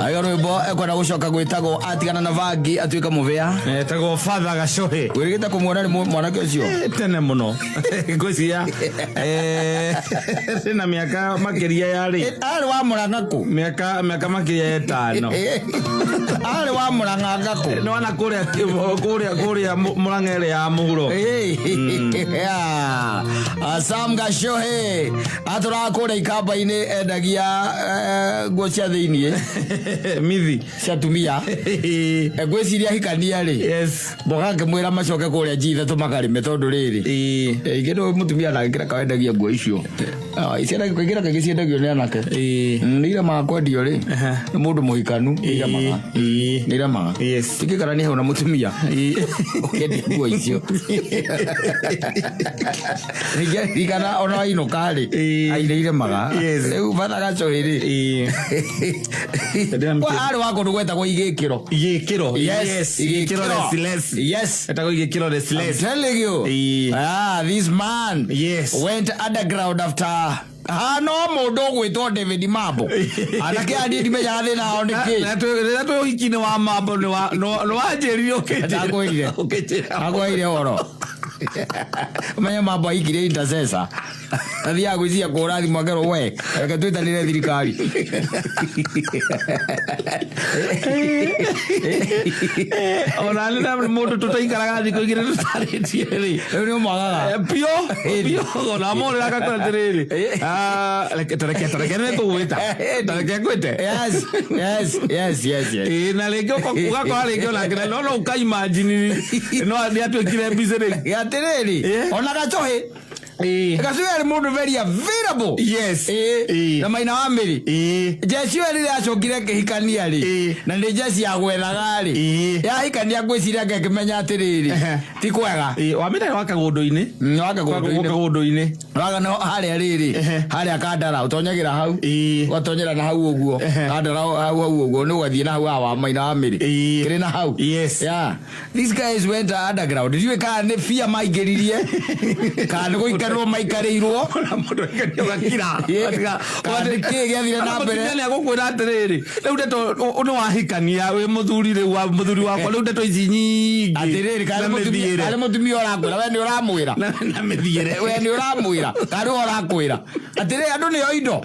Aiga rwĩmbo ekwenda gũcoka gwĩtagwo atigana na bangi atuĩka mũbĩa. Etagwo Father Gacohe. Wĩrĩgĩte kũmuona nĩ mwanake ũcio? Tene mũno. Ngwĩciria na mĩaka makĩria ya rĩ. Arĩ wa Mũrang'a kũ? Mĩaka makĩria ya ĩtano. Arĩ wa Mũrang'a ngakũ? Nĩ wana kũrĩa Mũrang'a ĩrĩa ya mũhuro. Sam Gacohe atũraga kũrĩa ikamba-inĩ, endagia nguo cia thĩiniĩ. Mithi. Cia atumia. Ngwĩciria hikania rĩ, mboga ngĩmwĩra macoke kũrĩa G ithatũ makarĩme, tondũ rĩrĩ, ingĩ nĩ mũtumia ndangĩkĩra kawendagia nguo icio. Ah, ciendagio kaingĩ, ciendagio nĩ anake. Nĩ iremaga kwendio rĩ nĩ mũndũ mũhikanu, nĩ iremaga. Nĩ iremaga. Ingĩkarania hau na mũtumia ũkĩendia nguo icio. Ningĩririkana ona wainũka rĩ, ai, nĩ iremaga. Rĩu batha Gacoĩ rĩ, arĩ wa kũndũ gwetagwo Igĩkĩro. Igĩkĩro. Yes. Igĩkĩro Lesilesi. Yes. Etagwo Igĩkĩro I'm Lesilesi. telling you. Ah, this man went underground after ha no mũndũ ũgwĩtwo David Mambo. Anake aya niĩ ndimenyaga thĩna wao nĩ kĩ. Rĩrĩa twĩ ũhiki-inĩ wa Mambo nĩ wanjĩrire ũkĩnjĩra. Ndakwĩrire. Ũkĩnjĩra. Ndakwĩrire ũhoro. Menye Mambo ahikire intercessor. Athiaga gwĩciria kũhũra thimũ akerwo, we reke twĩtanĩre thirikari. Ona nĩ na mũndũ tũtaikaraga thikũ igĩrĩ tũtarĩtie rĩ. Rĩu nĩ ũmwagaga. Pio pio, ona mũrĩra akakwĩra atĩrĩrĩ, "Ah, reke tareke nĩ ngũgwĩta, tareke ngwĩte." Yes. Ĩĩ, na rĩngĩ ũgakora rĩngĩ onake no ũkaimagine no nĩ atuĩkire busy rĩu. Atĩrĩrĩ, ona Gacohĩ. Gacohĩ arĩ mũndũ very available. Na Maina wa Mĩrĩ. Jeci ĩyo rĩrĩa acokire akĩhikania rĩ, na nĩ jeci ya gwethaga rĩ, yahikania ngwĩciria ngĩkĩmenya atĩrĩrĩ, ti kwega. Wa Mĩrĩ wa Kagũndũ-inĩ. Wa Kagũndũ-inĩ. Kagũndũ-inĩ. Waga no harĩa rĩrĩ, harĩa Kandara ũtonyagĩra hau, ũgatonyera na hau ũguo, Kandara hau ũguo, nĩ ũgathiĩ na hau haha wa Maina wa Mĩrĩ. Kĩrĩ na hau. Yeah. These guys went underground. Ndiũĩ kana nĩ bia maingĩririe, kana nĩ gũikarĩrwo maikarĩirwo. Ona mũndũ aikari ũgakira. Kana nĩ kĩĩ gĩathire na mbere. Mũtumia nĩ agũkwĩra atĩrĩrĩ, rĩu ndeto nĩ wahikania wĩ mũthuri, rĩu wa mũthuri wakwa, rĩu ndeto ici nyingĩ. Atĩrĩrĩ, kana Na mũtumia mĩthiĩre. kana mũtumia ũrakwĩra, we nĩ ũramwĩra. Na mĩthiĩre. We nĩ ũramwĩra, kana nĩwe ũrakwĩra. Atĩrĩrĩ, andũ nĩo indo.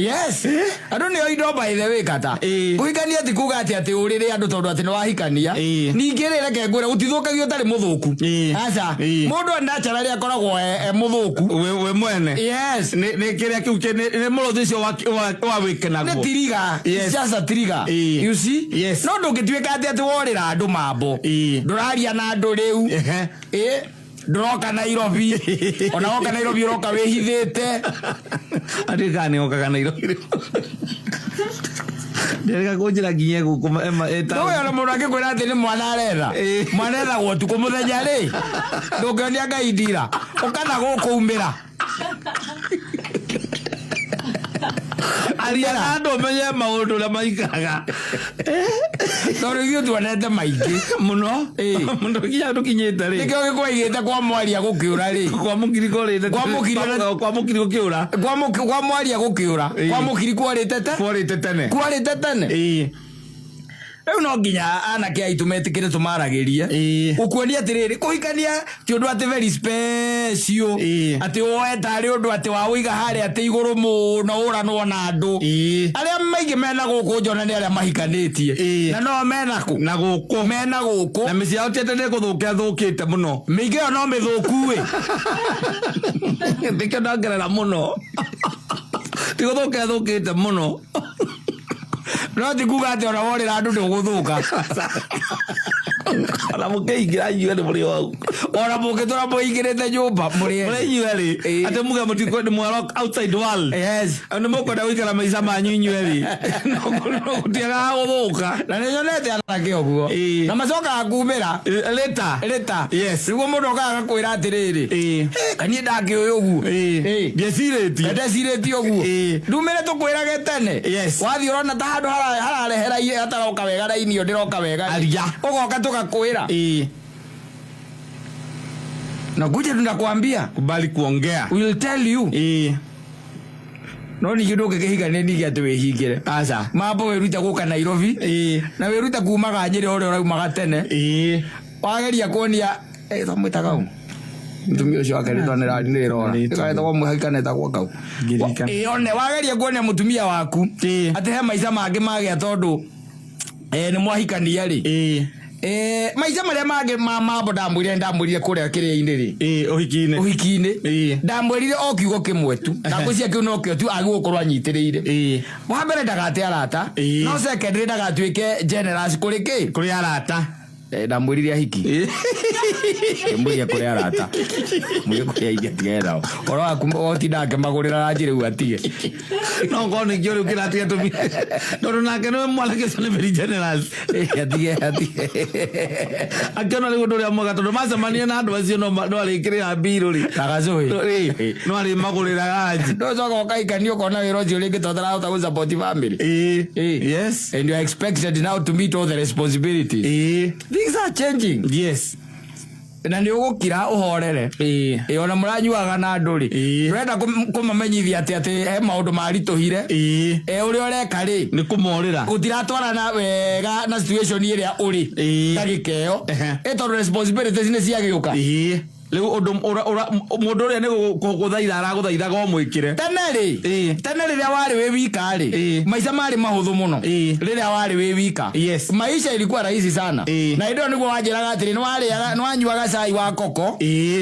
Yes. Andũ nĩo indo, by the way, kata. Kũhikania ti kuga atĩ ũrĩrĩ andũ tondũ atĩ nĩ wahikania. Ningĩ rĩ, reke ngwĩre, gũtithũkagio ũtarĩ mũthũku. Aca. Mũndũ naturally akoragwo e mũthũku. We mwene. Yes. Nĩ kĩrĩa kĩu nĩ mũrũthi ũcio wa wĩkenaguo. Nĩ trigger. It's just a trigger. You see? Yes. No ndũngĩtuĩka atĩ worĩra andũ mambo. Ndũraria na andũ rĩu. Ndũroka Nairobi. Ona woka Nairobi ũroka wĩhithĩte. Atĩ kana nĩ okaga Nairobi rĩu. Nderega kũnjĩra nginya gũkũ Ndũĩ ona mũndũ angĩkwĩra atĩ nĩ mwana aretha. Mwana ethagwo ũtukũ, mũthenya rĩ, ndũngĩonia Ngai ndira. Ũkana gũkũ umĩra. Aria na andũ ũmenye maũndũ ũrĩa maikaraga. Tondũ ithuĩ tuonete maingĩ. Mũno. Mũno nginya tũkinyĩte rĩ. Nĩkĩo gĩkwaigĩte kwa mwaria gũkĩũra rĩ. Kwa mũkiri kũrĩte. Kwa mũkiri Kwa mũkiri gũkĩũra. Kwa mwaria gũkĩũra. Kwa mũkiri kwarĩte te. Kwarĩte tene. Kwarĩte tene. Rĩu no nginya anake aitũ metĩkĩre tũmaragĩrie. Gũkuonia atĩrĩrĩ, kũhikania ti ũndũ atĩ very special. Atĩ woe tarĩ ũndũ atĩ wa ũiga harĩa atĩ igũrũ mũno ũranwo na andũ. Arĩa maingĩ mena gũkũ njona nĩ arĩa mahikanĩtie. Na no mena kũ? Na gũkũ. Mena gũkũ. Na mĩciĩ yao ti atĩ nĩ gũthũka ĩthũkĩte mũno. Mĩingĩ ĩyo no mĩthũku ĩ. Nĩkĩo ndongerera mũno. Ti gũthũka ĩthũkĩte mũno. No ti kuga atĩ ona worĩra andũ ndũgũthũka. Ona mũkĩingĩra inyuĩ nĩ mũrĩ hau. Ona mũngĩtũra mũingĩrĩte nyũmba mũrĩ Mũrĩ inyuĩ erĩ. Atĩ muge mũtikwenda mwaro outside world. Nĩ mũkwenda gũikara maica manyu inyuĩ erĩ. No gũtiagaga gũthũka. Na nĩ nyonete anake ũguo. Na macokaga kumĩra. Later. Later. Nĩguo mũndũ okaga agakwĩra atĩrĩrĩ, kaniĩ ndakĩũĩ ũguo. Ndiecirĩtie. Ndecirĩtie ũguo. Ndumĩre tũkwĩrage tene. Wathiĩ ũrona ta handũ hararehera hataroka wega, raini ĩyo ndĩroka wega. Aria. Ũgoka tũgakwĩra. Na kuja tunakwambia. Kubali kuongea. We will tell you. No ningĩ ndũngĩkĩhikania ningĩ atĩ wĩhingĩre. Aca. Mambo wĩrute gũka Nairobi. Na wĩrute kumaga Nyĩrĩ ũrĩa ũraumaga tene. Wageria kuonia twamwĩtaga ũ? Mũtumia ũcio wake rĩtwa nĩ rĩrora. Rĩtwa mũhikane etagwo kau. Ngĩririkana. One wageria kuonia mũtumia waku atĩ he maica mangĩ magĩa tondũ nĩ mwahikania rĩ. Maica marĩa mangĩ ma mambo ndamwĩrire ndamwĩrire kũrĩa kĩrĩa-inĩ rĩ. Ũhiki-inĩ. Ũhiki-inĩ. Ndamwĩrire o kiugo kĩmwe tu. Na ngwĩciria kĩu no kĩo tu agĩrĩirwo gũkorwo anyitĩrĩire. Wa mbere ndagate arata. No secondary ndagatuĩke generous kũrĩ kĩ? Kũrĩ arata. Ndamwĩrire ahiki. Ndamwĩrire kũrĩ arata. Mwĩrire kũrĩ ahiki atigane nao. Ũhoro waku ũtinda akĩmagũrĩra ranji rĩu atige. No ngorwo nĩkĩo rĩu kĩratiga tũmi. Tondũ nake nĩwe mwanake ũcio nĩ very generous. Atige atige. Akĩona rĩu ũndũ ũrĩa mwega tondũ macemania na andũ acio no arĩkĩrĩra mbirũ rĩ. Na gacũhĩ. No arĩmagũrĩra ranji. Ndũcoka ũkahikania ũkona wĩra ũcio rĩngĩ tondũ ndarahota gũ support family. Yes. And you are expected now to meet all the responsibilities. Things are changing. Yes. Na nĩ ũgũkira ũhorere. Ona mũranyuaga na andũ rĩ. Ndũrenda kũmamenyithia atĩ atĩ he maũndũ maritũhire. Ũrĩa ũreka rĩ. Nĩ kũmorĩra. Gũtiratwarana wega na situation ĩrĩa ũrĩ. Ndagĩka ĩyo. Tondũ responsibilities nĩ ciagĩũka. Rĩu ũndũ mũndũ ũrĩa nĩ gũthaitha aragũthaithaga ũmwĩkĩre. Tene rĩ. Tene rĩrĩa warĩ wĩ wika rĩ. Maica marĩ mahũthũ mũno. Rĩrĩa warĩ wĩ wika. Yes. Maisha ilikuwa rahisi sana. Na hĩndĩ ĩyo nĩguo wanjĩraga atĩrĩ nĩ warĩaga nĩ wanyuaga cai wa koko.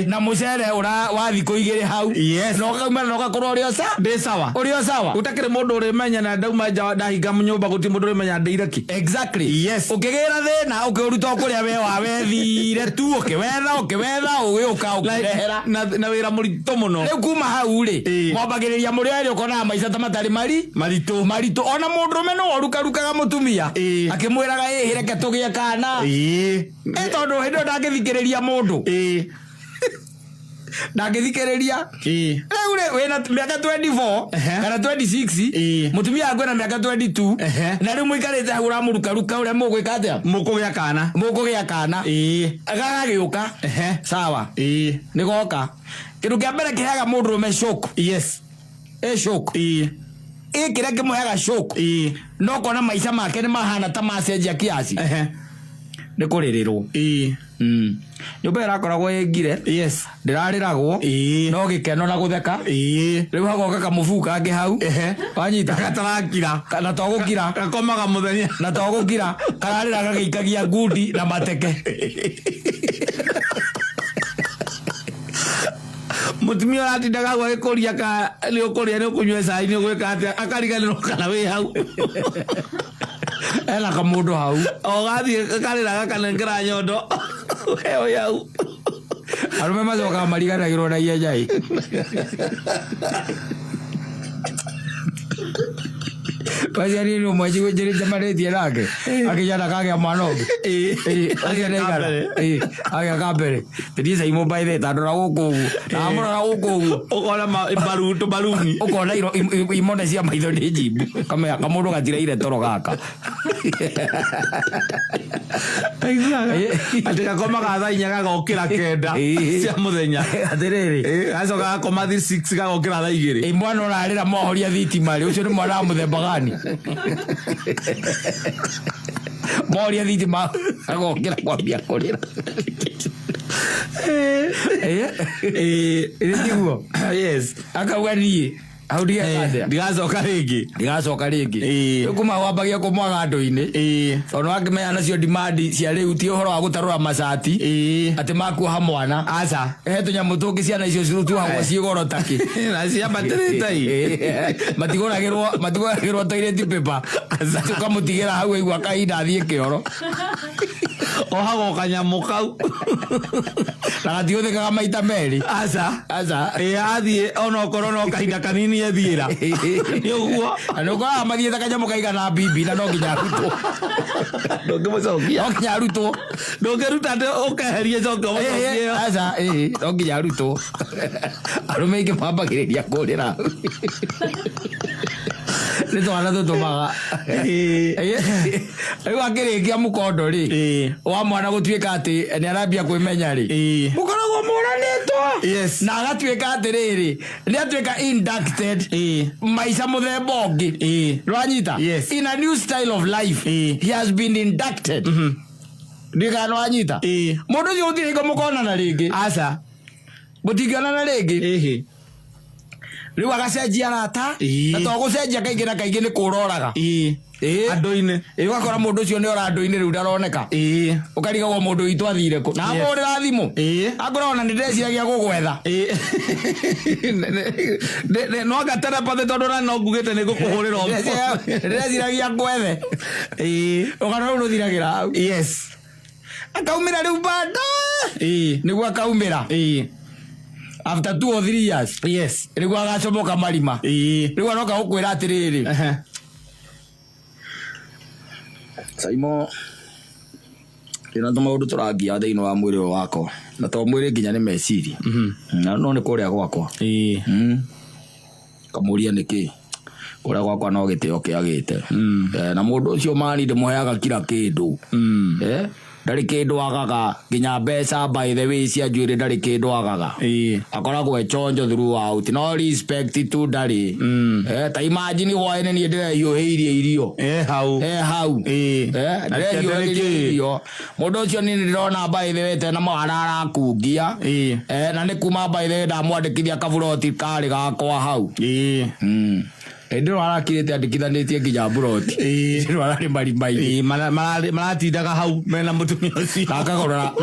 Na mũcere ũra wa thikũ igĩrĩ hau. Yes. Na ũkaumĩra na ũgakorwo ũrĩ o sawa. Ndĩ sawa. Ũrĩ o sawa. Gũtakĩrĩ mũndũ ũrĩmenya na ndauma nja ndahinga nyũmba gũtirĩ mũndũ ũrĩmenya ndĩire kĩ. Exactly. Yes. Ũkĩgĩra thĩna ũkĩũruta o kũrĩa we wawethire tu ũkĩwetha ũkĩwetha ũgĩũka ũkĩrehera. Na wĩra mũritũ mũno. Rĩu kuma hau rĩ, mwambagĩrĩria mũrĩ erĩ ũkonaga maica ta matarĩ mari maritũ. Maritũ. Ona mũndũrũme nĩwe ũrukarukaga mũtumia. Akĩmwĩraga ĩĩ reke tũgĩe kana. Tondũ hĩndĩ ĩyo ndangĩthikĩrĩria mũndũ. Ndangĩthikĩrĩria. Rĩu rĩ wĩna mĩaka 24 kana 26 mũtumia waku ena mĩaka 22 na rĩu mũikarĩte hau ũramũrukaruka ũrĩa mũgwĩka atĩa? Mũkũgĩa kana. Mũkũgĩa kana. Gagagĩũka. Sawa. Nĩ goka. Kĩndũ kĩa mbere kĩheaga mũndũrũme shock. Yes. Shock. Kĩrĩa kĩmũheaga shock. No kona maica make nĩ mahana ta macenjia kiasi. Nĩ kũrĩrĩrwo. Nyũmba ĩrakoragwo ĩ ngire. Yes. Ndĩrarĩragwo. No gĩkeno na gũtheka. Rĩu hagoka kamũbuu kangĩ hau. Wanyita. Gatarakira. Na to gũkira. Gakomaga mũthenya. Na to gũkira. Kararĩra gagĩikagia ngundi na mateke. Mũtumia ũratindaga hau agĩkũria ka nĩ ũkũrĩa nĩ ũkũnyua cai nĩ ũgwĩka atĩa akariganĩrwo kana wĩ hau. Ena kamũndũ hau. O gathiĩ karĩra gakanengera nyondo. We wĩ hau. Arũme macokaga mariganagĩrwo na ihenya ĩ. Waciarire nĩ ũmwe njemanĩtie nake akĩnyana kagĩa mwana ũngĩ. Agĩa ka mbere. Agĩa ka mbere. Niĩ Simon by the tandora gũkũ ũguo. Na wamũrora gũkũ ũguo. Ũkona tũmaruni. Ũkona imone cia maitho nĩ njimbu. Kamenya kamũndũ gatiraire toro gaka. Atĩ gakomaga thaa inya gagokĩra 9 cia mũthenya. Atĩrĩrĩ. Gacoka gakoma 6 gagokĩra thaa 2. Mwana ũrarĩra mwahoria thitima rĩ, ũcio nĩ mwana wa mũthemba gani? Mwahoria thitima agokĩra kwambia kũrĩra. Ĩ tiguo? Yes. Akauga niĩ hau ndigeka atĩa? Ndigacoka rĩngĩ. Ndigacoka rĩngĩ. Rĩu kuma wambagia kũmwaga andũ-inĩ. Tondũ wakĩmenya nacio demand cia rĩu ti ũhoro wa gũtarũra macati. Atĩ makuoha mwana. Aca. He tũnyamũ tũngĩ ciana icio tuohagwo ciĩ goro takĩ. Na ciambatĩrĩte ĩ. Matigũragĩrwo toilet paper. Tũkamũtigĩra hau aigua kahinda athiĩ kĩoro. Ohagwo kanyamũ kau. Na gatiũthĩkaga maita merĩ. Aca. Aca. Athiĩ onokorwo no kahinda kanini ethiĩra. Nĩ ũguo. Na nĩ ũkoraga mathiĩte kanyamũ kaigana bibi na no nginya arutwo. Ndũngĩmũcokia. No nginya arutwo. Ndũngĩruta atĩ ũkeherie coke ũmũcokie. Aca, no nginya arutwo. Arũme aingĩ mambagĩrĩria kũrĩra. Nĩ twana tũtũmaga. Rĩu akĩrĩkia mũkondo rĩ, wa mwana gũtuĩka atĩ nĩ arambia kwĩmenya rĩ, mũkoragwo Moranĩtwo. Yes. Na agatuĩka atĩrĩrĩ, nĩ atuĩka inducted maica mũthemba ũngĩ. Nĩwanyita? Yes. In a new style of life. He has been inducted. Ndikana nĩwanyita? Mũndũ ũcio gũtirĩ hingo mũkonana rĩngĩ. Aca. Mũtingĩonana rĩngĩ. Ĩhĩ. Rĩu agacenjia arata. Na to gũcenjia kaingĩ na kaingĩ nĩ kũroraga. Andũ-inĩ. Ĩĩ, ũgakora mũndũ ũcio nĩ ora andũ-inĩ rĩu ndaroneka. Ũkarigagwo mũndũ witũ athire kũ. Na ahũrĩra thimũ. Akorwo ona nĩ ndĩreciragia gũgwetha. No anga telepathy tondũ na no ngugĩte nĩ ngũkũhũrĩra ũmũthĩ. Ndĩreciragia ngwethe. Rũgano rũu rũthiragĩra hau. Yes. Akaumĩra rĩu baadaye. Nĩguo akaumĩra. After 2 or 3 years. Yes. Nĩguo agacomoka marima. Rĩu aroka gũkwĩra atĩrĩrĩ. Saimo, ndĩna tũmaũndũ tũrangia thĩinĩ wa mwĩrĩ ũyũ wakwa. Na to mwĩrĩ nginya nĩ meciria. Na no nĩ kũrĩa gwakwa. Kamũria nĩkĩ? Kũrĩa gwakwa no gĩtĩo kĩagĩte. Na mũndũ ũcio mani ndĩmũheaga kila kĩndũ. Ndarĩ kĩndũ agaga, nginya mbeca by the way cia njuĩrĩ ndarĩ kĩndũ agaga. Akoragwo e chonjo throughout, no respect tu ndarĩ. Ta imagine hwaĩ-inĩ niĩ ndĩrehiũhĩirie irio. Hau. Hau. Ndĩrehiũhĩirie irio. Mũndũ ũcio niĩ nĩndĩrona by the way tena mwana arakungia. Na nĩ kuma by the way ndamwandĩkithia kaburoti karĩ gakwa hau. Hĩndĩ ĩyo arakirĩte andĩkithanĩtie nginya mburoti. Hĩndĩ ĩyo ararĩ marima-inĩ. Maratindaga hau mena mũtumia ũcio. Na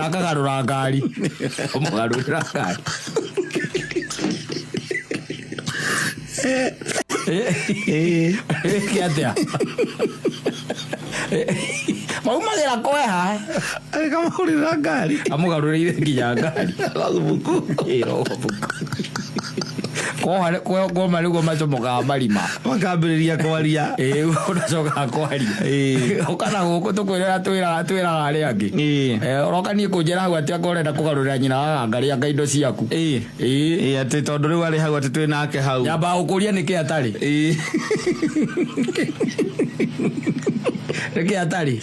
akagarũra ngari. Mũgarũrĩra ngari. Ĩke atĩa? Maumagĩra kweha. Akamũgũrĩra ngari. Amũgarũrĩire nginya ngari. Logbook. Logbook. Koma nĩguo macomokaga marima. Makambĩrĩria kwaria. Ũgacoka kwaria. Ũka na gũkũ tũkwĩrĩra twĩraga arĩa angĩ. Ũroka niĩ kũnjĩra hau atĩ anga ũrenda kũgarũrĩra nyina wa ganga anga indo ciaku. Atĩ tondũ rĩu arĩ hau atĩ twĩ nake hau. Nyambaga gũkũria nĩkĩ atarĩ. Nĩkĩ atarĩ.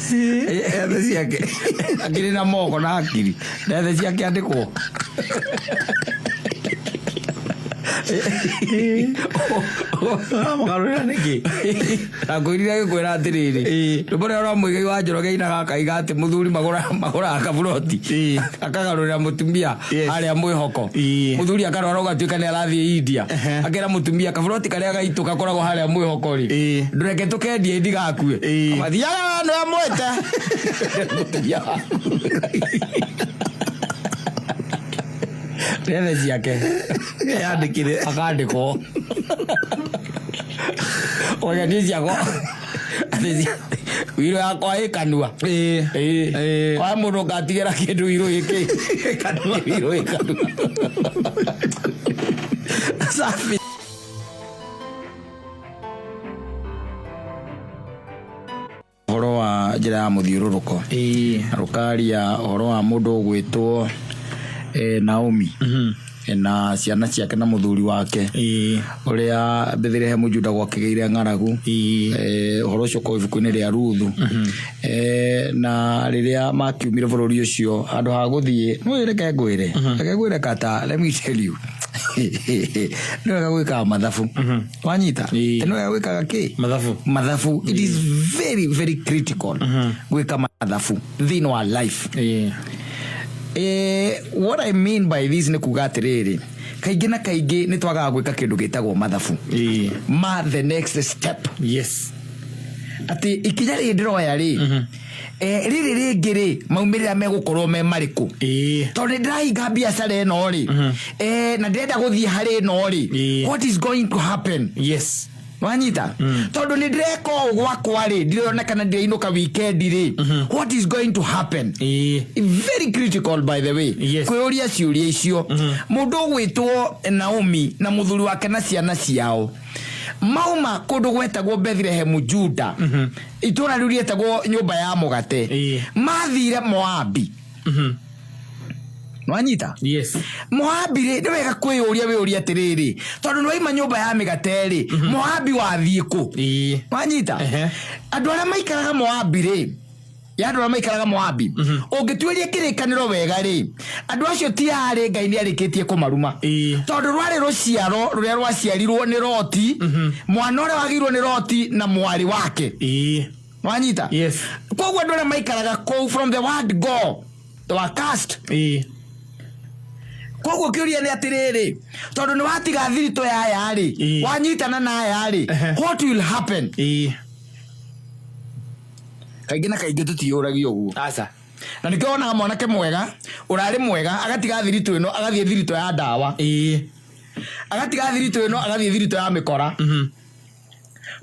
Ethe ciake. Akiri na moko na akiri. Ethe ciake andĩkwo. Ũramũgarũrĩra nĩkĩ? Nakwĩrire agĩkwĩra atĩrĩrĩ, rwĩmbo rũrĩa rwa Mũigai wa Njoroge ainaga akaiga atĩ mũthuri magũraga kaburoti akagarũrĩra mũtumia harĩa mwĩhoko. Mũthuri akarwara ũgatuĩka nĩ arathiĩ India. Akera mũtumia kaburoti karĩa gaitũ gakoragwo harĩa mwĩhoko rĩ, ndũreke tũkendie ndigakue. Mathiaga nĩwe mwĩte. Mũtumia waku. Ethe ciake. Yandĩkire. Akandĩkwo. Oya niĩ ciakwa. Wiro yakwa ĩ kanua. Kwa mũndũ ũgatigĩra kĩndũ wiro ĩkĩ. Wiro ĩ kanua. Safi. Ũhoro wa njĩra ya mũthiũrũrũko. Rũkaria ũhoro wa mũndũ ũgwĩtwo Naomi. Na ciana ciake na mũthuri wake. Ũrĩa Bethlehem Juda gwakĩgĩire ng'aragu. Ũhoro ũcio ũkoragwo ibuku-inĩ rĩa Ruthu. Na rĩrĩa makiumire bũrũri ũcio handũ ha gũthiĩ, no reke ngwĩre. Reke ngwĩre kata, let me tell you. Nĩ wega gwĩkaga mathabu. Wanyita? Nĩ wega gwĩkaga kĩ? Mathabu. Mathabu. It is very, very critical gwĩka mathabu thĩinĩ wa life. What I mean by this nĩ kuga atĩrĩrĩ, kaingĩ na kaingĩ nĩ twagaga gwĩka kĩndũ gĩtagwo mathabu. Ma the next step. Yes. Atĩ ikinya rĩrĩ ndĩroya rĩ, rĩrĩ rĩngĩ rĩ, maumĩrĩra megũkorwo me marĩkũ? Tondũ nĩ ndĩrahinga biacara ĩno rĩ, na ndĩrenda gũthiĩ harĩ ĩno rĩ, what is going to happen? Yes. Wanyita? Tondũ nĩ ndĩreka ũũ gwakwa rĩ, ndironekana ndĩrainũka weekend rĩ, what is going to happen? Very critical by the way. Kwĩyũria ciũria icio. Mũndũ ũgwĩtwo Naomi na mũthuri wake na ciana ciao mauma kũndũ gwetagwo Bethlehem Juda, itũũra rĩu rĩetagwo nyũmba ya mũgate, mathire Moabi. Nwanyita? Yes. Moabi rĩ, nĩ wega kwĩyũria wĩyũria atĩrĩrĩ, tondũ nĩwaima nyũmba ya mĩgate rĩ, Moabi wathiĩ kũ? Nwanyita? Andũ arĩa maikaraga Moabi rĩ, Ya andũ arĩa maikaraga Moabi. Ũngĩtuĩria kĩrĩkanĩro wega rĩ, andũ acio ti arĩ Ngai nĩ arĩkĩtie kũmaruma, tondũ rwarĩ rũciaro rũrĩa rwaciarirwo nĩ Loti, mwana ũrĩa wagĩirwo nĩ Loti na mwarĩ wake. Wanyita? Yes. Koguo andũ arĩa maikaraga kũu, from the word go they were cast. Koguo kĩũria nĩ atĩrĩrĩ, tondũ nĩ watiga thiritũ ya aya rĩ, wanyitana na aya rĩ, what will happen? Kaingĩ na kaingĩ tũtiyũragia ũguo. Aca. Na nĩkĩo wonaga mwanake mwega ũrarĩ mwega agatiga thiritũ ĩno agathiĩ thiritũ ya ndawa, agatiga thiritũ ĩno agathiĩ thiritũ ya mĩkora,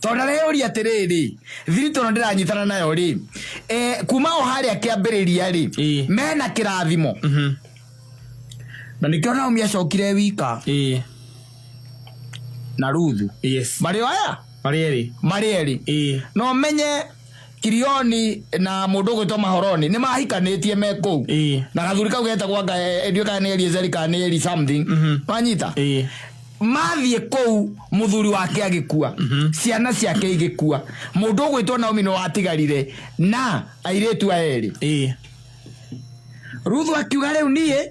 tondũ areyũria atĩrĩrĩ, thiritũ ĩno ndĩranyitana nayo rĩ, kuma o harĩa kĩambĩrĩria rĩ, mena kĩrathimo. Na nĩkĩo Naomi acokire wika na Ruthu. Marĩ o aya. Marĩ erĩ. Marĩ erĩ. No menye Kirioni na mũndũ ũgwĩtwo Mahoroni nĩ mahikanĩtie me kũu, na gathuri kau getagwo anga ndiũĩ kana nĩ Eliezeri kana nĩ Eli something. Wanyita? Mathiĩ kũu, mũthuri wake agĩkua, ciana ciake igĩkua, mũndũ ũgwĩtwo Naomi nĩ watigarire na airĩtu aya erĩ. Ruthu akiuga, rĩu niĩ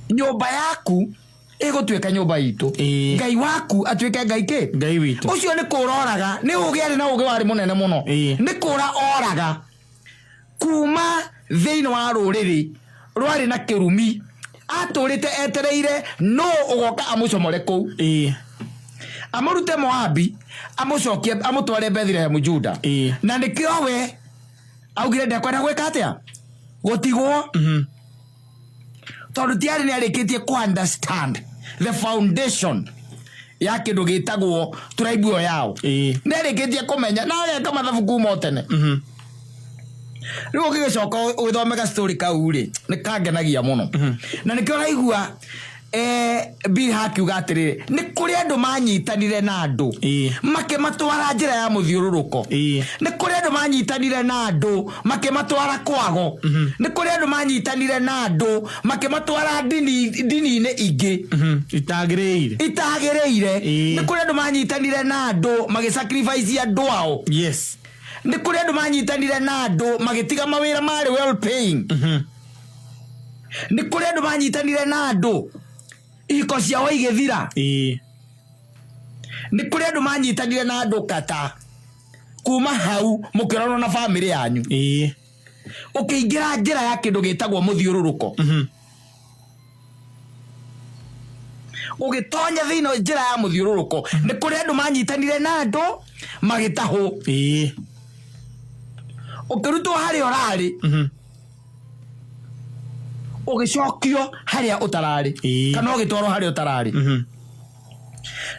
nyũmba yaku ĩgũtuĩka nyũmba itũ, Ngai waku atuĩke Ngai kĩ? Ngai witũ. Ũcio nĩ kũra oraga, nĩ ũgĩ arĩ na ũgĩ warĩ mũnene mũno. Nĩ kũra oraga kuma thĩinĩ wa rũrĩrĩ rwarĩ na kĩrumi, atũrĩte etereire no ũgoka amũcomore kũu, amũrute Moabi, amũcokie, amũtware Bethlehem Juda. Na nĩkĩo we augire ndekwenda gwĩka atĩa? Gũtigwo, tondũ tiarĩ nĩ arĩkĩtie ku understand the foundation ya kĩndũ gĩtagwo tribe ĩyo yao. Nĩ arĩkĩtie kũmenya na ageka mathabu kuma o tene. Rĩu ũgĩgĩcoka ũgĩthome story kau rĩ, nĩ kangenagia mũno, na nĩkĩo ũraigua Bilha akiuga atĩrĩrĩ, nĩ kũrĩ andũ manyitanire na andũ makĩmatwara njĩra ya mũthiũrũrũko. Nĩ kũrĩ andũ manyitanire na andũ makĩmatwara kwago. Nĩ kũrĩ andũ manyitanire na andũ makĩmatwara ndini-inĩ ingĩ Itagĩrĩire. Itagĩrĩire. Nĩ kũrĩ andũ manyitanire na andũ magĩsacrifice andũ ao. Nĩ kũrĩ andũ manyitanire na andũ magĩtiga mawĩra marĩ well paying. Nĩ kũrĩ andũ manyitanire na andũ ihiko ciao igĩthira. Nĩ kũrĩ andũ manyitanire na andũ kata kuma hau mũkĩrorwo na bamĩrĩ yanyu, ũkĩingĩra njĩra ya kĩndũ gĩtagwo mũthiũrũrũko, ũgĩtonya thĩinĩ wa njĩra ya mũthiũrũrũko. Nĩ kũrĩ andũ manyitanire na andũ magĩtahwo, ũkĩrutwo harĩa ũrarĩ, ũgĩcokio harĩa ũtararĩ, kana ũgĩtwarwo harĩa ũtararĩ.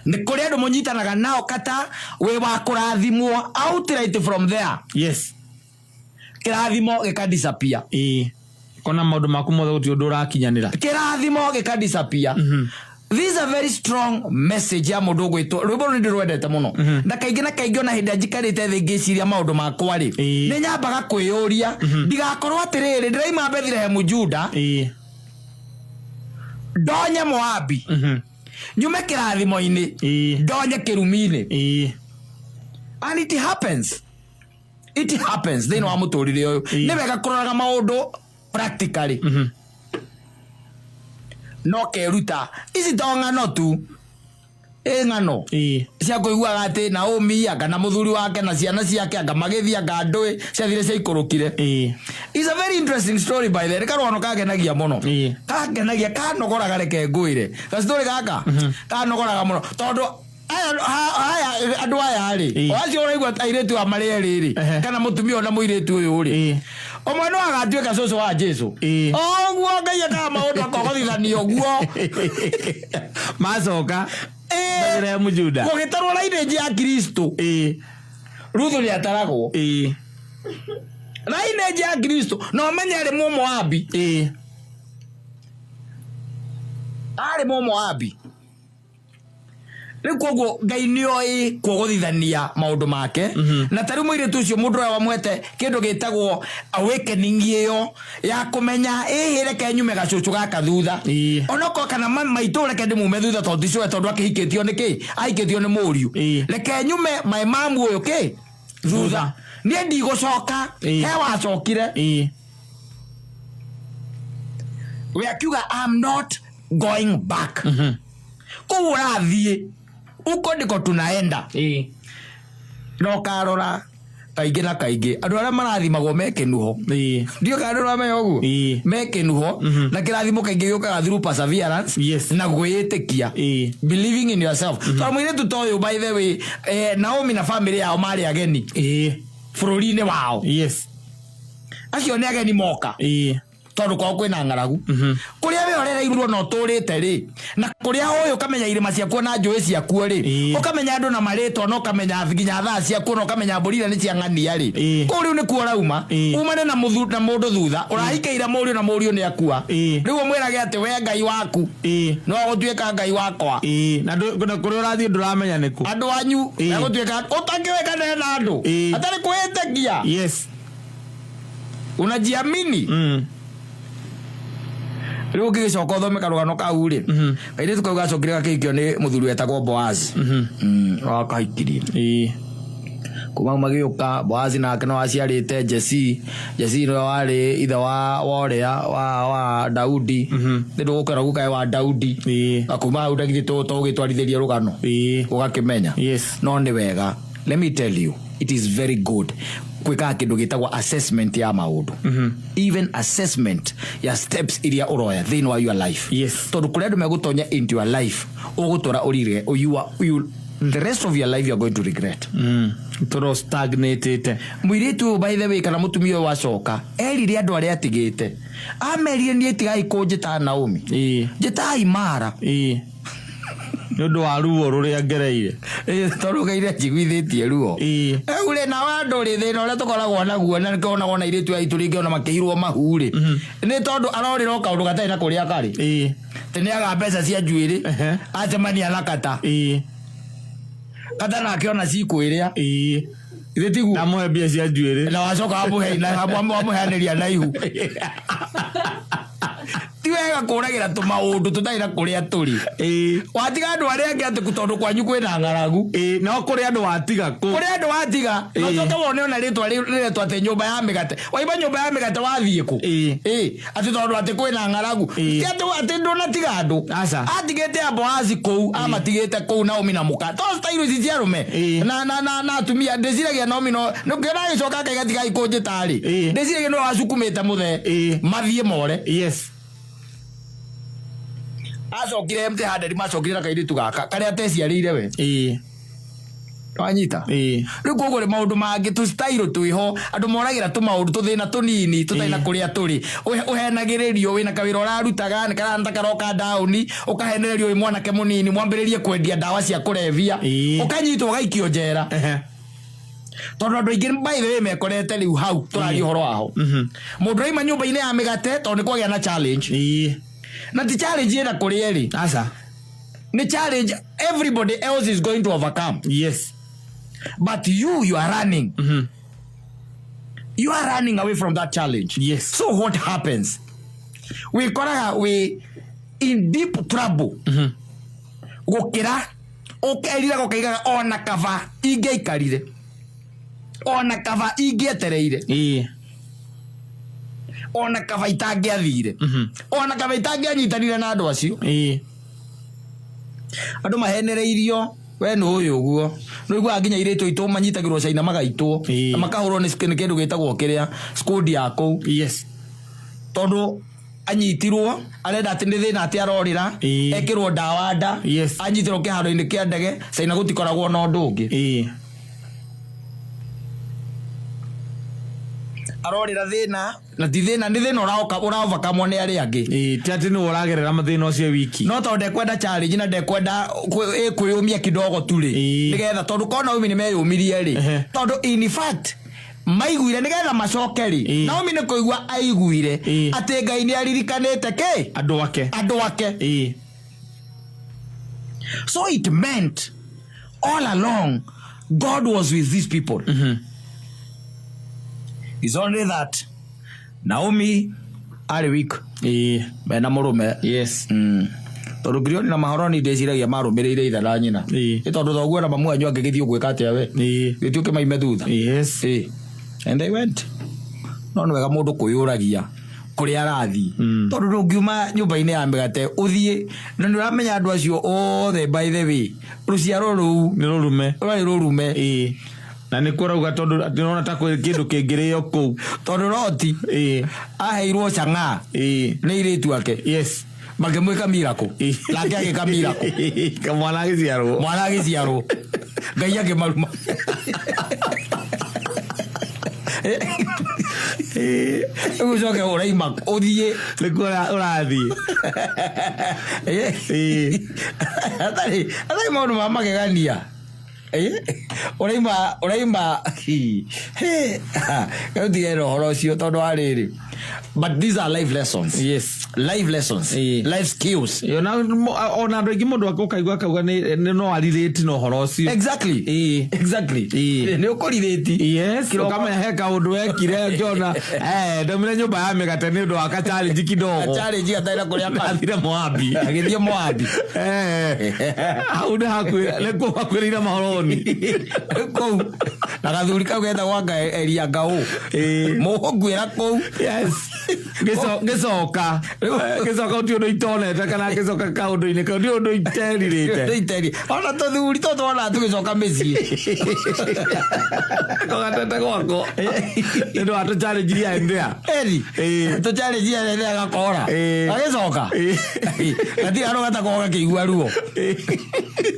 Nĩ kũrĩ andũ mũnyitanaga nao kata wĩ wa kũrathimwo, outright from there kĩrathimo gĩka disappear. Kona maũndũ maku mothe gũtirĩ ũndũ ũrakinyanĩra. Kĩrathimo gĩka disappear. This is a very strong message ya mũndũ ũgwĩtwo rwĩmbo rũrũ, ndĩrwendete mũno, na kaingĩ na kaingĩ ona hĩndĩ ĩrĩa njikarĩte thĩ ngĩciria maũndũ makwa rĩ, nĩ nyambaga kwĩyũria ndigakorwo atĩrĩrĩ, ndĩraima Bethlehem Juda, ndonye Moabi, nyume kĩrathimo-inĩ, ndonye kĩrumi-inĩ. And it happens, it happens thĩinĩ wa mũtũrĩre ũyũ. Nĩ wega kũroraga maũndũ practically, no keruta ici to ng'ano tu, ĩ ng'ano cia kũiguaga atĩ Naomi anga na mũthuri wake na ciana ciake anga magĩthiĩ anga ndũĩ ciathire ciaikũrũkire. It's a very interesting story, by the way. Nĩ karũgano kangenagia mũno. Kangenagia, kanogoraga, reke ngwĩre gastori gaka kanogoraga mũno, tondũ aya andũ aya rĩ, o acio ũraigua airĩtu a marĩ erĩ rĩ, kana mũtumia ũyũ na mũirĩtu ũyũ rĩ, ũmwe no agatuĩka cũcũ wa Jesu. Ũguo Ngai ekaga maũndũ akogothithania ũguo. Macoka Bethlehem Juda. Gũgĩtarwo lineage ya Kristo, Ruthu nĩ ataragwo lineage ya Kristo, na ũmenye arĩ Mũmoabi. Arĩ Mũmoabi. Rĩu koguo Ngai nĩ oĩ kuogothithania maũndũ make. Na ta rĩu mũirĩtu ũcio, mũndũ ũrĩa wamwete kĩndũ gĩtagwo awakening ĩyo ya kũmenya, ĩhĩ, reke nyume gacũcũ gaka thutha, onokorwo kana maitũ, reke ndĩmume thutha tondũ ticũe, tondũ akĩhikĩtio nĩ kĩ? Ahikĩtio nĩ mũriũ. Reke nyume my mamu ũyũ kĩ? Thutha. Niĩ ndigũcoka. He wacokire. We akiuga, "I'm not going back." Kũu ũrathiĩ, uko ndiko tunaenda. Na ũkarora kaingĩ na kaingĩ andũ arĩa marathimagwo me kĩnuho. Ndiũ kana ndũramenya ũguo. Me kĩnuho na kĩrathimo kaingĩ gĩũkaga through perseverance na gwĩĩtĩkia, believing in yourself, tondũ mũirĩtu ta ũyũ, by the way, Naomi na family yao marĩ ageni bũrũri-inĩ wao. Acio nĩ ageni moka tondũ kwao kwĩna ng'aragu. Kũrĩa we ũrereirwo na ũtũrĩte rĩ, na kũrĩa ũĩ, ũkamenya irĩma ciakuo na njũĩ ciakuo rĩ, ũkamenya andũ na marĩtwa, na ũkamenya nginya thaa ciakuo, na ũkamenya mbũri iria nĩ cia ng'ania rĩ, kũu rĩu nĩkuo ũrauma. Umane na na mũndũ thutha ũrahikĩire mũriũ, na mũriũ nĩ akua. Rĩu ũmwĩrage atĩ we Ngai waku no agũtuĩka Ngai wakwa. Na na kũrĩa ũrathiĩ ndũramenya nĩkũ. Andũ anyu egũtuĩka ũtakĩũĩ kana ena andũ atarĩ kwĩĩtĩkia. Unajiamini. Rĩu ũngĩgĩcoka ũthome karũgano kau rĩ, kairĩtu kau gacokire gakĩhikio nĩ mũthuri wetagwo Boazi. Wakahikirie. Kuma hau magĩũka Boazi nake no aciarĩte Jesi. Jesi nĩwe warĩ ithe wa ũrĩa wa Daudi. Nĩ ndũgũkĩra gukae wa Daudi. Na kuma hau ndagithĩ tũgĩtwarithĩria rũgano ũgakĩmenya. No nĩ wega, let me tell you, it is very good gwĩkaga kĩndũ gĩtagwo assessment ya maũndũ, even assessment ya steps iria ũroya thĩinĩ wa your life, tondũ kũrĩa andũ megũtonya into your life, ũgũtũra ũrire you are, you, the rest of your life you are going to regret. Tũro stagnatĩte. Mũirĩtu ũyũ, by the way, kana mũtumia ũyũ wacoka, erire andũ arĩa atigĩte, amerire, "Niĩ tigai kũnjĩta Naomi, njĩtai Mara." Nĩ ũndũ wa ruo rũrĩa ngereire. Tondũ Ngai nĩanjiguithĩtie ruo. Rĩu rĩ, nao andũ rĩ, thĩna ũrĩa tũkoragwo naguo, na nĩkĩo wonagwo na airĩtu aitũ rĩngĩ ona makĩirwo mahu rĩ, nĩ tondũ arorĩra o kaũndũ gatarĩ na kũrĩa karĩ. Atĩ nĩaga mbeca cia njuĩrĩ, acemania na kata kata nake ona cikwĩrĩa. Githĩ tiguo? Ndamũhe mbia cia njuĩrĩ. Na wacoka wamũheanĩria na ihu. Ti wega kũragĩra tũmaũndũ tũtarĩ na kũrĩa tũrĩ. Watiga andũ arĩa angĩ atĩ tondũ kwanyu kwĩna ng'aragu. No kũrĩ andũ watiga kũ. Kũrĩ andũ watiga na ũcoke wone ona rĩtwa rĩretwo atĩ nyũmba ya mĩgate. Waima nyũmba ya mĩgate wathiĩ kũ? Atĩ tondũ atĩ kwĩna ng'aragu. Ti atĩ ndũnatiga andũ. Aca. Atigĩte a Boazi kũu, amatigĩte kũu Naomi na mũka to style ici cia arũme na atumia. Ndĩciragia Naomi no nĩkĩona agĩcoka akaiga, "Tigai kũnjĩta" rĩ, ndĩciragia nĩwe wacukumĩte mũthee mathiĩ more. Acokire empty handed, macokire na kairĩtu gaka karĩa ateciarĩire we. Wanyita? Rĩu koguo rĩ, maũndũ mangĩ tũ style twĩho, andũ moragĩra tũmaũndũ, tũthĩna tũnini tũtarĩ na kũrĩa tũrĩ. Ũhenagĩrĩrio wĩna kawĩra ũrarutaga nĩ karanta karoka ndaũni, ũkahenererio wĩ mwanake mũnini mwambĩrĩrie kwendia ndawa cia kũrebia, ũkanyitwo ũgaikio njera. Tondũ andũ aingĩ, by the way, mekorete rĩu hau tũraria ũhoro waho. Mũndũ aima nyũmba-inĩ ya mĩgate tondũ nĩ kwagĩa na challenge, na ti challenge ĩna kũrĩa ĩrĩ. Aca. Nĩ challenge everybody else is going to overcome, but you are running, you are running away from that challenge. So what happens, wikoraga we in deep trouble gukira ũkeriraga ũkaigaga ona kaba ingĩaikarire, ona kaba ingĩetereire, ona kaba itangĩathire, ona kaba itangĩanyitanire na andũ acio. Andũ mahenereirio we nĩ ũyũ ũguo nĩ ũiguaga nginya airĩtu aitũ manyitagĩrwo China magaitwo na makahũrwo nĩ kĩndũ gĩtagwo kĩrĩa squad ya kũu, tondũ anyitirwo arenda atĩ nĩ thĩna atĩ arorĩra, ekĩrwo ndawa nda, anyitirwo kĩharo-inĩ kĩa ndege China. Gũtikoragwo na ũndũ ũngĩ. Arorĩra thĩna, na ti thĩna, nĩ thĩna ũraoka ũraovakamwo nĩ arĩa angĩ. Ti atĩ nĩwe ũragerera mathĩna ũcio wiki. No tondũ ndekwenda challenge na ndekwenda kwĩyũmia kidogo tu rĩ, nĩgetha tondũ korwo Naomi nĩ meyũmirie rĩ, tondũ in fact maiguire nĩgetha macoke rĩ, Naomi nĩ kũigua aiguire atĩ Ngai nĩ aririkanĩte kĩ? Andũ ake. Andũ ake. So it meant all along God was with these people. It's only that Naomi arĩ weak mena mũrũme. Tondũ Kirioni na Maharoni ndĩciragia marũmĩrĩire ithe na nyina. Nĩ tondũ thoguo na mamu wanyu angĩgĩthiĩ ũgwĩka atĩa we? Gĩthiĩ ũkĩmaime thutha. And they went. No nĩ wega mũndũ kwĩyũragia kũrĩa arathiĩ. Tondũ ndũngiuma nyũmba-inĩ ya mĩgate ũthiĩ na nĩ ũramenya andũ acio othe, by the way, rũciaro rũu Nĩ rũrume. Rwarĩ rũrume. Na nĩ kũrauga tondũ ndĩrona ta kwĩ kĩndũ kĩngĩrĩo kũu. Tondũ Loti aheirwo chang'aa nĩ airĩtu ake. Makĩmwĩka miracle. Nake agĩka miracle. Mwana agĩciarwo. Mwana agĩciarwo, Ngai akĩmaruma. Rĩu ũcoke ũraima ũthiĩ. Nĩkuo ũrathiĩ. Atarĩ maũndũ ma magegania. Ũraima rĩu tigere ũhoro ũcio tondũ wa rĩrĩ, but these are life lessons. Life lessons. Life skills. Ona ona andũ aingĩ mũndũ ũkaigua akauga nĩ no arirĩti na ũhoro ũcio. Exactly. Nĩ ũkũrirĩti. Ũkamenya he kaũndũ wekire ũkĩona ndaumire nyũmba ya mĩgate nĩ ũndũ wa ka challenge kidogo. Challenge gatarĩ na kũrĩa Ndathire Moabi. Agĩthiĩ Moabi. Hau nĩ hakuhĩ nĩkuo hakuhĩrĩire Mahoroni. Kũu na gathuri kau getagwo anga Elia Ngau. Mũgũkuĩra kũu. Ngĩcoka ngĩcoka ũti ũndũ itonete kana ngĩcoka kaũndũ-inĩ kau ndi ũndũ iterirĩte. Iteri ona tũthuri tũ twona tũgĩcoka mĩciĩ. Kogatete gwako nĩ ũndũ wa tũ challenge iria ndĩa. Eri tũ challenge ĩrĩa gakora. Gagĩcoka gatirĩ handũ gatakoragwo gakĩigua ruo.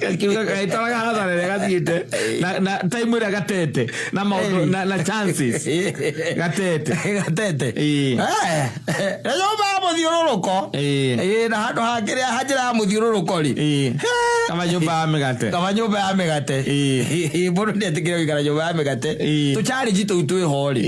Gakiuga gaitaraga hathara ĩrĩa gathiĩte na time ĩrĩa gatete na maũndũ na chances gatete. Gatete. Na nyũmba ya mũthiũrũrũko. Na handũ ha kĩrĩa ha njĩra ya mũthiũrũrũko rĩ. Kama nyũmba ya mĩgate. Kaba nyũmba ya mĩgate. Mũndũ nĩetĩkĩre gũikara nyũmba ya mĩgate. Tũ challenge tũu twĩho rĩ.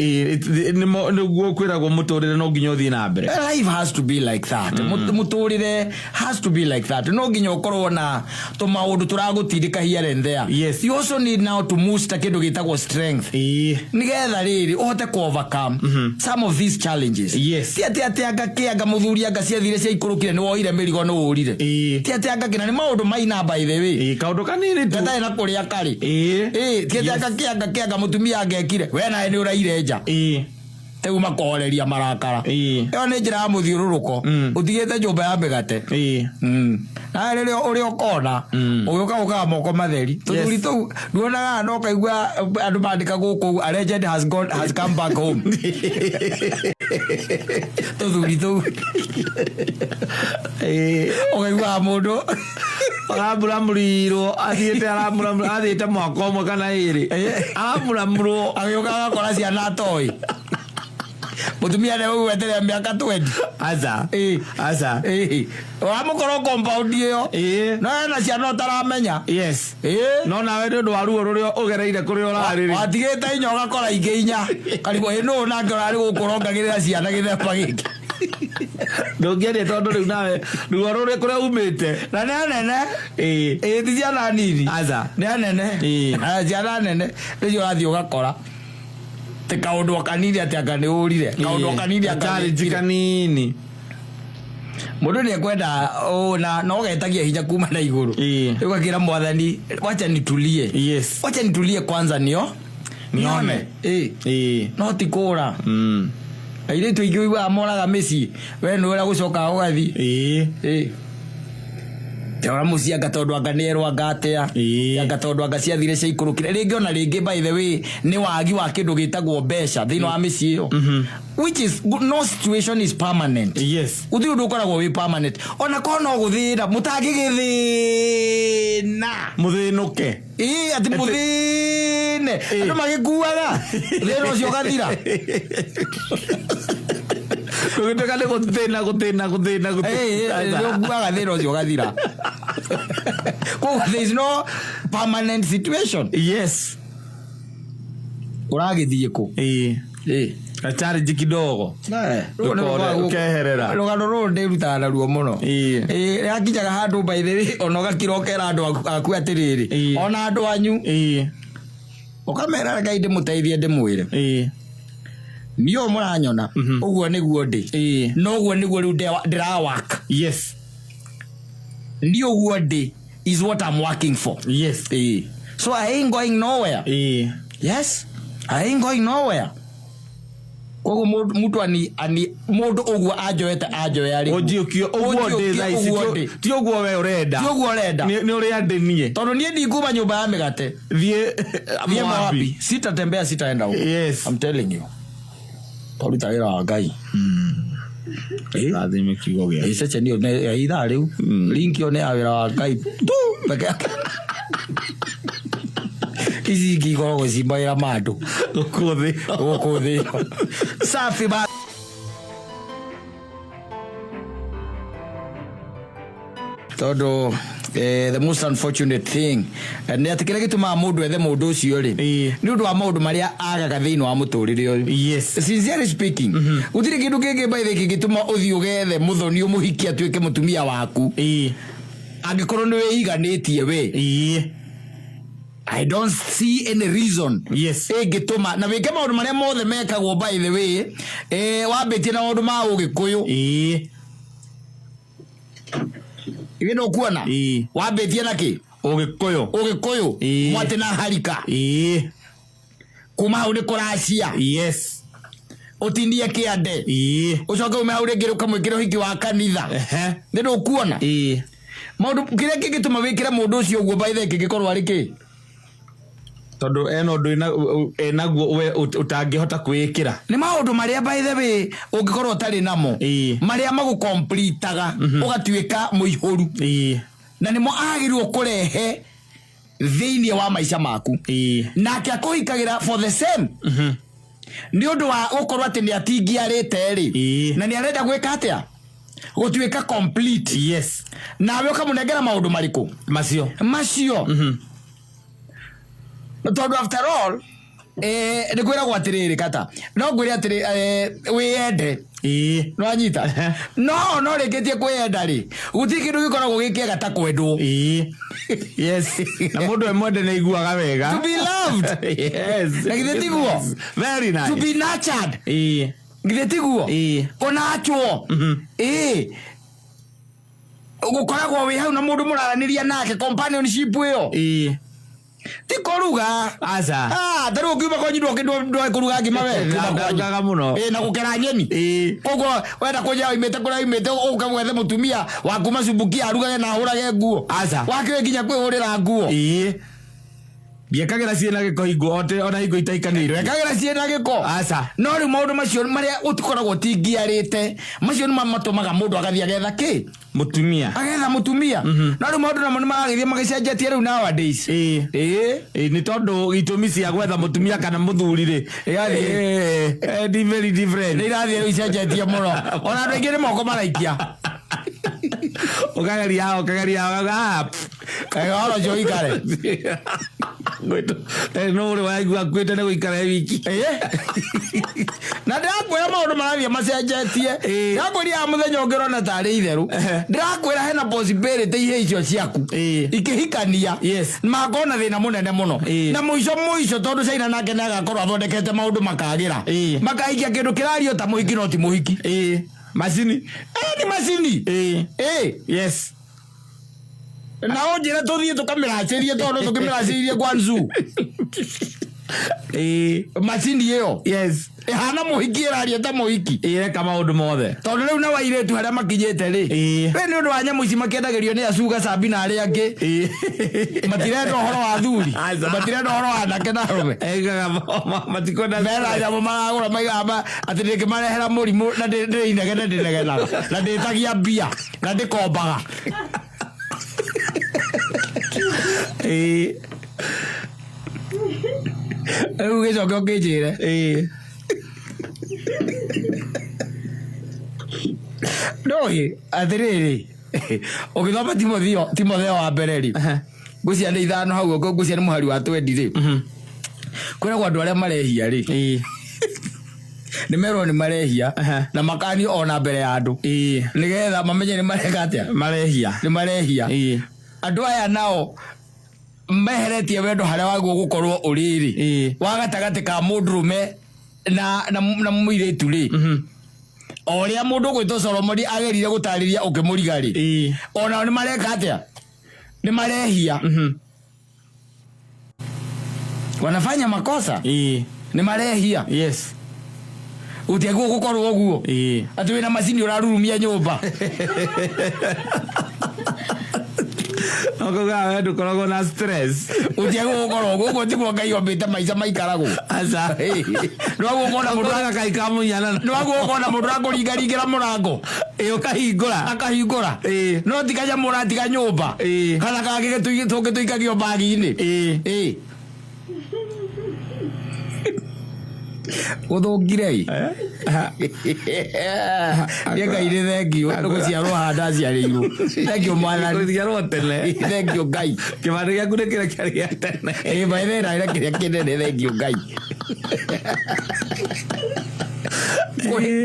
Nĩguo kwĩragwo mũtũrĩre no nginya ũthiĩ na mbere. Life has to be like that. Mũtũrĩre has to be like that. No nginya ũkorwo na tũmaũndũ tũragũtindĩka here and there. You also need now to muster kĩndũ gĩtagwo strength nĩgetha rĩrĩ ũhote ku overcome some of these challenges. Ti atĩ anga kĩanga mũthuri anga ciathire ciaikũrũkire nĩ woire mĩrigo nĩ ũrire. Ti atĩ anga kĩna nĩ maũndũ maina, by the way. Kaũndũ kanini tu. Gatarĩ na kũrĩa karĩ. Ti atĩ anga kĩanga mũtumia angekire we nawe nĩ ũraire nja. Rĩu makohoreria marakara. Ĩyo nĩ njĩra ya mũthiũrũrũko. Ũtigĩte nyũmba ya mĩgate. Na rĩrĩa ũrĩa ũkona ũgĩũka ũkaga moko matheri tũthuri tũu nduonaga no kaigua andũ mandĩka gũkũ, "A legend has gone, has come back home." Tũthuri tũu ũkaiguaga mũndũ Aramburamburirwo athiĩte athiĩte mwaka ũmwe kana ĩrĩ aramburamburwo. Agĩũka agakora ciana atoĩ mũtumia nĩ ũgweterera mĩaka 20. Aca. Aca. Ũramũkorwo compound ĩyo. No ena ciana ũtaramenya. No nawe nĩ ũndũ wa ruo rũrĩa ũgereire kũrĩa ũrarĩ rĩ. Watigĩte inya ũgakora ingĩ inya karigwo ĩ nũũ nake ũrarĩ gũkũ ũrongagĩrĩra ciana gĩthemba gĩkĩ. Ndũngĩaria tondũ rĩu nawe ruo rũrĩa kũrĩa umĩte. Na nĩ anene. Ĩ ti ciana nini. Aca. Nĩ anene. Na ciana nene nĩcio ũrathiĩ ũgakora ti kaũndũ o kanini atĩ anga nĩ ũrire kaũndũ o kanini anga nĩ challenge wĩkire. Kanini. Mũndũ nĩ ekwenda na no getagia hinya kuma na igũrũ. Rĩu gakĩra Mwathani, wacha nitulie. Wacha nitulie kwanza nio Nione. No ti kũra. Airĩtu aingĩ ũiguaga moraga mĩciĩ we nĩ ũrĩa gũcoka ũgathiĩ. Ora mũciĩ anga tondũ anga nĩ erwo anga atĩa. Anga tondũ anga ciathire ciaikũrũkire rĩngĩ ona rĩngĩ, by the way, nĩ wagi wa kĩndũ gĩtagwo mbeca thĩinĩ wa mĩciĩ ĩyo, which is no situation is permanent. Gũtirĩ ũndũ ũkoragwo wĩ permanent ona korwo no gũthĩna mũtangĩgĩthĩna. Mũthĩnũke. Ĩĩ, atĩ mũthĩne andũ magĩkuaga thĩna ũcio ũgathira. Ndũgĩtuĩka nĩ gũthĩna gũthĩna gũthĩna. Nĩ ũkuaga thĩna ũcio ũgathira. Koguo there is no permanent situation. Ũragĩthiĩ kũ? Ka challenge kidogo. Ũkeherera. Rũgano rũrũ ndĩrutaga naruo mũno. Yakinyaga handũ, by the way, ona ũgakira ũkera andũ aku atĩrĩrĩ, ona andũ anyu ũkamera Ngai ndĩmũteithie ndĩmwĩre niĩ ũyũ mũranyona ũguo nĩguo ndĩ, no ũguo nĩguo rĩu ndĩrawaka. Niĩ ũguo ndĩ is what I'm working for. Yes. Ĩĩ. So I ain't going nowhere. Ĩĩ. Yes, I ain't going nowhere. Koguo mũndũ ani ani mũndũ ũguo anjoete anjoe arĩ Ũnjiyũkie ũguo ndĩ thaa ici ũguo ndĩ. ti ũguo we ũrenda. Ti ũguo ũrenda. Nĩ ũrĩa ndĩ niĩ. Tondũ niĩ ndikuma nyũmba ya mĩgate. Thiĩ Thiĩ Moabi. Sitatembea, sitaenda huko. Yes. I'm telling you. Twaruta wĩra wa Ngai. Rathime kiugo gĩa. Ĩ ceceni ĩyo nĩ ya ithaa rĩu. Link ĩyo nĩ ya wĩra wa Ngai. Tu peke yake. Ici ingĩ ikoragwo ci mawĩra ma andũ. Gũkũ thĩ. Gũkũ thĩ. Safi ba. Tondũ the most unfortunate thing nĩ atĩ kĩrĩa gĩtũmaga mũndũ ethe mũndũ ũcio rĩ Ĩĩ. nĩ ũndũ wa maũndũ marĩa agaga thĩinĩ wa mũtũrĩre ũyũ. Yes. Sincerely speaking, gũtirĩ kĩndũ kĩngĩ by the way kĩngĩtũma ũthiĩ ũgethe mũthoni ũmũhikie atuĩke mũtumia waku Ĩĩ. angĩkorwo nĩ wĩiganĩtie we. Ĩĩ. I don't see any reason Yes. ĩngĩtũma na wĩke maũndũ marĩa mothe mekagwo by the way, wambĩtie na maũndũ ma ũgĩkũyũ. Ĩĩ. Ithe no kuona Ĩĩ. wambĩtie na kĩ Ũgĩkũyũ. Ũgĩkũyũ. Ĩĩ. Mwatĩ na harika. Ĩĩ. Kuma hau nĩ kũracia. Yes. Ũtinie kĩande. Ĩĩ. Ũcoke ume hau rĩngĩ ũkamwĩkĩra ũhiki wa kanitha. Ehe. Nĩ ndũkuona Ĩĩ. maũndũ kĩrĩa kĩngĩtũma wĩkĩre mũndũ ũcio ũguo by the way kĩngĩkorwo arĩ kĩ? Tondũ ena ũndũ enaguo we ũtangĩhota kwĩĩkĩra. Nĩ maũndũ marĩa by the way ũngĩkorwo ũtarĩ namo. Ĩĩ. Marĩa magũkomplitaga ũgatuĩka mũihũru. Ĩĩ. Na nĩmo agĩrĩirwo kũrehe thĩinĩ wa maica maku. Ĩĩ. Nake akũhikagĩra for the same. Nĩ ũndũ wa gũkorwo atĩ nĩ atingiarĩte rĩ. Ĩĩ. Na nĩ arenda gwĩka atĩa? Gũtuĩka complete. Yes. Nawe ũkamũnengera maũndũ marĩkũ? Macio. Macio. Tondũ after all, nĩ kwĩragwo atĩrĩrĩ kata. No ngwĩre atĩrĩ, wĩyende. Ĩĩ. Nĩwanyita? No no rĩkĩtie kwĩyenda rĩ, gũtirĩ kĩndũ gĩkoragwo gĩ kĩega ta kwendwo. Ĩĩ. Yes. Na mũndũ e mwende nĩ aiguaga wega. To be loved. Yes. Na githĩ tiguo? Very nice. To be nurtured. Ĩĩ. Githĩ tiguo? Ĩĩ. Kũnachwo. Ĩĩ. Gũkoragwo wĩ hau na mũndũ mũraranĩria nake, companionship ĩyo. Ĩĩ. Ti kũruga. Aca. Ta rĩu ũngiuma kwanyu ndũĩ kũruga ngima we. Na ndarugaga mũno. Ĩĩ, na gũkera nyeni. Ĩĩ. Koguo wenda kũnjĩra oimĩte kũrĩa oimĩte ũke gwethe mũtumia wa kuma Cumbukia arugage na ahũrage nguo. Aca. Wakĩũĩ nginya kwĩhũrĩra nguo. Ĩĩ. Ndiekagĩra ciĩna gĩko hingo ona hingo itaikanĩire. Ndwekagĩra ciĩna gĩko. Aca. No rĩu maũndũ macio marĩa ũtikoragwo ũtingiarĩte, macio nĩmo matũmaga mũndũ agathiĩ agetha kĩ? Mũtumia. Agetha mũtumia. No rĩu maũndũ namo nĩmaragĩthiĩ magĩcenjetie rĩu nowadays. Ĩĩ. Ĩĩ. Ĩĩ, nĩ tondũ itũmi cia gwetha mũtumia kana mũthuri rĩ, Ĩgathiĩ. Ĩĩ, ni very different. Nĩ irathiĩ rĩu icenjetie mũno. Ona andũ aingĩ nĩ moko maraikia. Ũkageria haha, ũkageria haha, ũkauga, pff. Kaĩ ũhoro ũcio ũikare. No ũrĩ waigua akuĩte nĩ gũikara e wiki. Ĩĩ. Na ndĩrakwĩra maũndũ marathiĩ macenjetie. Ĩĩ. Ndĩrakwĩra mũthenya ũngĩ ũrona tarĩ itherũ. Ehe. Ndĩrakwĩra hena possibility ihĩ icio ciaku. Ĩĩ. Ikĩhikania. Yes. Makorwo na thĩna mũnene mũno. Ĩĩ. Na mũico mũico tondũ China nake nĩ agakorwo athondekete maũndũ makagĩra. Ĩĩ. Makaikia kĩndũ kĩrario ta mũhiki no ti mũhiki. Ĩĩ. Macini. Ĩĩ, nĩ macini. Ĩĩ. Ĩĩ. Yes. Na ũnjĩre tũthiĩ tũkamĩracĩrie tondũ tũkĩmĩracĩirie Guangzhou. Ĩĩ. Macini ĩyo. Yes. Ĩhana mũhiki ĩraria ta mũhiki. Ĩreka maũndũ mothe. Tondũ rĩu na wairĩtu harĩa makinyĩte rĩ. Ĩĩ. We nĩ ũndũ wa nyamũ ici makĩendagĩrio nĩ acuga Sambi na arĩa angĩ. Ĩĩ. Matirenda ũhoro wa athuri. Aca. Matirenda ũhoro wa anake na arũme. Ĩgaga matikwenda. Mena nyamũ maragũra maigaga atĩ ndĩngĩmarehera mũrimũ na ndĩrĩ inegene ndĩnegenaga. Na ndĩtagia mbia. Na ndĩkombaga. Ĩĩ. Rĩu gĩcoke ũkĩnjĩre. Ĩĩ. Ndoĩ atĩrĩrĩ, ũgĩthoma Timotheo wa mbere rĩ, ngũcia nĩ 5 hau, ngũcia nĩ mũhari wa 20 rĩ, kwĩragwo andũ arĩa marehia rĩ, Ĩĩ. nĩ merwo nĩ marehia na makanio ona mbere ya andũ, Ĩĩ. nĩgetha mamenye nĩ mareka atĩa. Marehia. Nĩ marehia. Ĩĩ. Andũ aya nao meheretie wendo harĩa wagwo gũkorwo ũrĩ rĩ, Ĩĩ. wa gatagatĩ ka mũndũrũme na mũirĩtu rĩ, O ũrĩa mũndũ ũgwĩtwo Solomoni agerire gũtarĩria ũkĩmũriga rĩ, onao nĩ mareka atĩa? Nĩ marehia, wanafanya makosa, nĩ marehia. Gũtiagĩrĩirwo gũkorwo ũguo atĩ wĩna macini ũrarurumia nyũmba. Ũkauga we ndũkoragwo na stress. Gũtiagĩrĩirwo gũkorwo ũguo. Ũguo tiguo Ngai ombĩte maica maikaragwo. Aca. Nĩwaguo ũkona mũndũ Ũkoraga kai kamũhianano. Nĩwaguo ũkona mũndũ ũrakũringaringĩra mũrango. Ĩ, ũkahingũra. Akahingũra. No ti kanyamũ ũratiga nyũmba kana kangĩ tũngĩ tũikagio mbagi-inĩ. Ĩ. Gũthũkire ĩ. Nĩ Ngai nĩ thengiũ nĩ gũciarwo haha ndaciarĩirwo. Thengiũ Mwathani. Gũciarwo tene. Thengiũ Ngai. Kĩbandĩ gĩaku nĩ kĩrĩa kĩarĩ gĩa tene. Ĩ maithe na kĩrĩa kĩnene, thengiũ Ngai.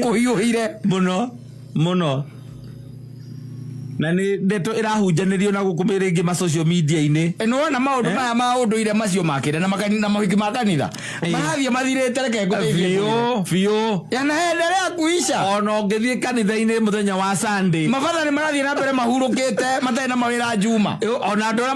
Kũhiũhire. Mũno mũno, na nĩ ndeto ĩrahunjanĩrio na gũkũ rĩngĩ ma social media-inĩ. Nĩwona maũndũ maya ma ũndũire macio makĩre na na mahiki ma kanitha marathiĩ mathirĩte, reke ngũteithie. Biũ biũ. Yanaendelea kuisha. Ona ũngĩthiĩ kanitha-inĩ mũthenya wa Sunday, mabatha nĩ marathiĩ na mbere mahurũkĩte matarĩ na mawĩra njuma. Ona andũ arĩa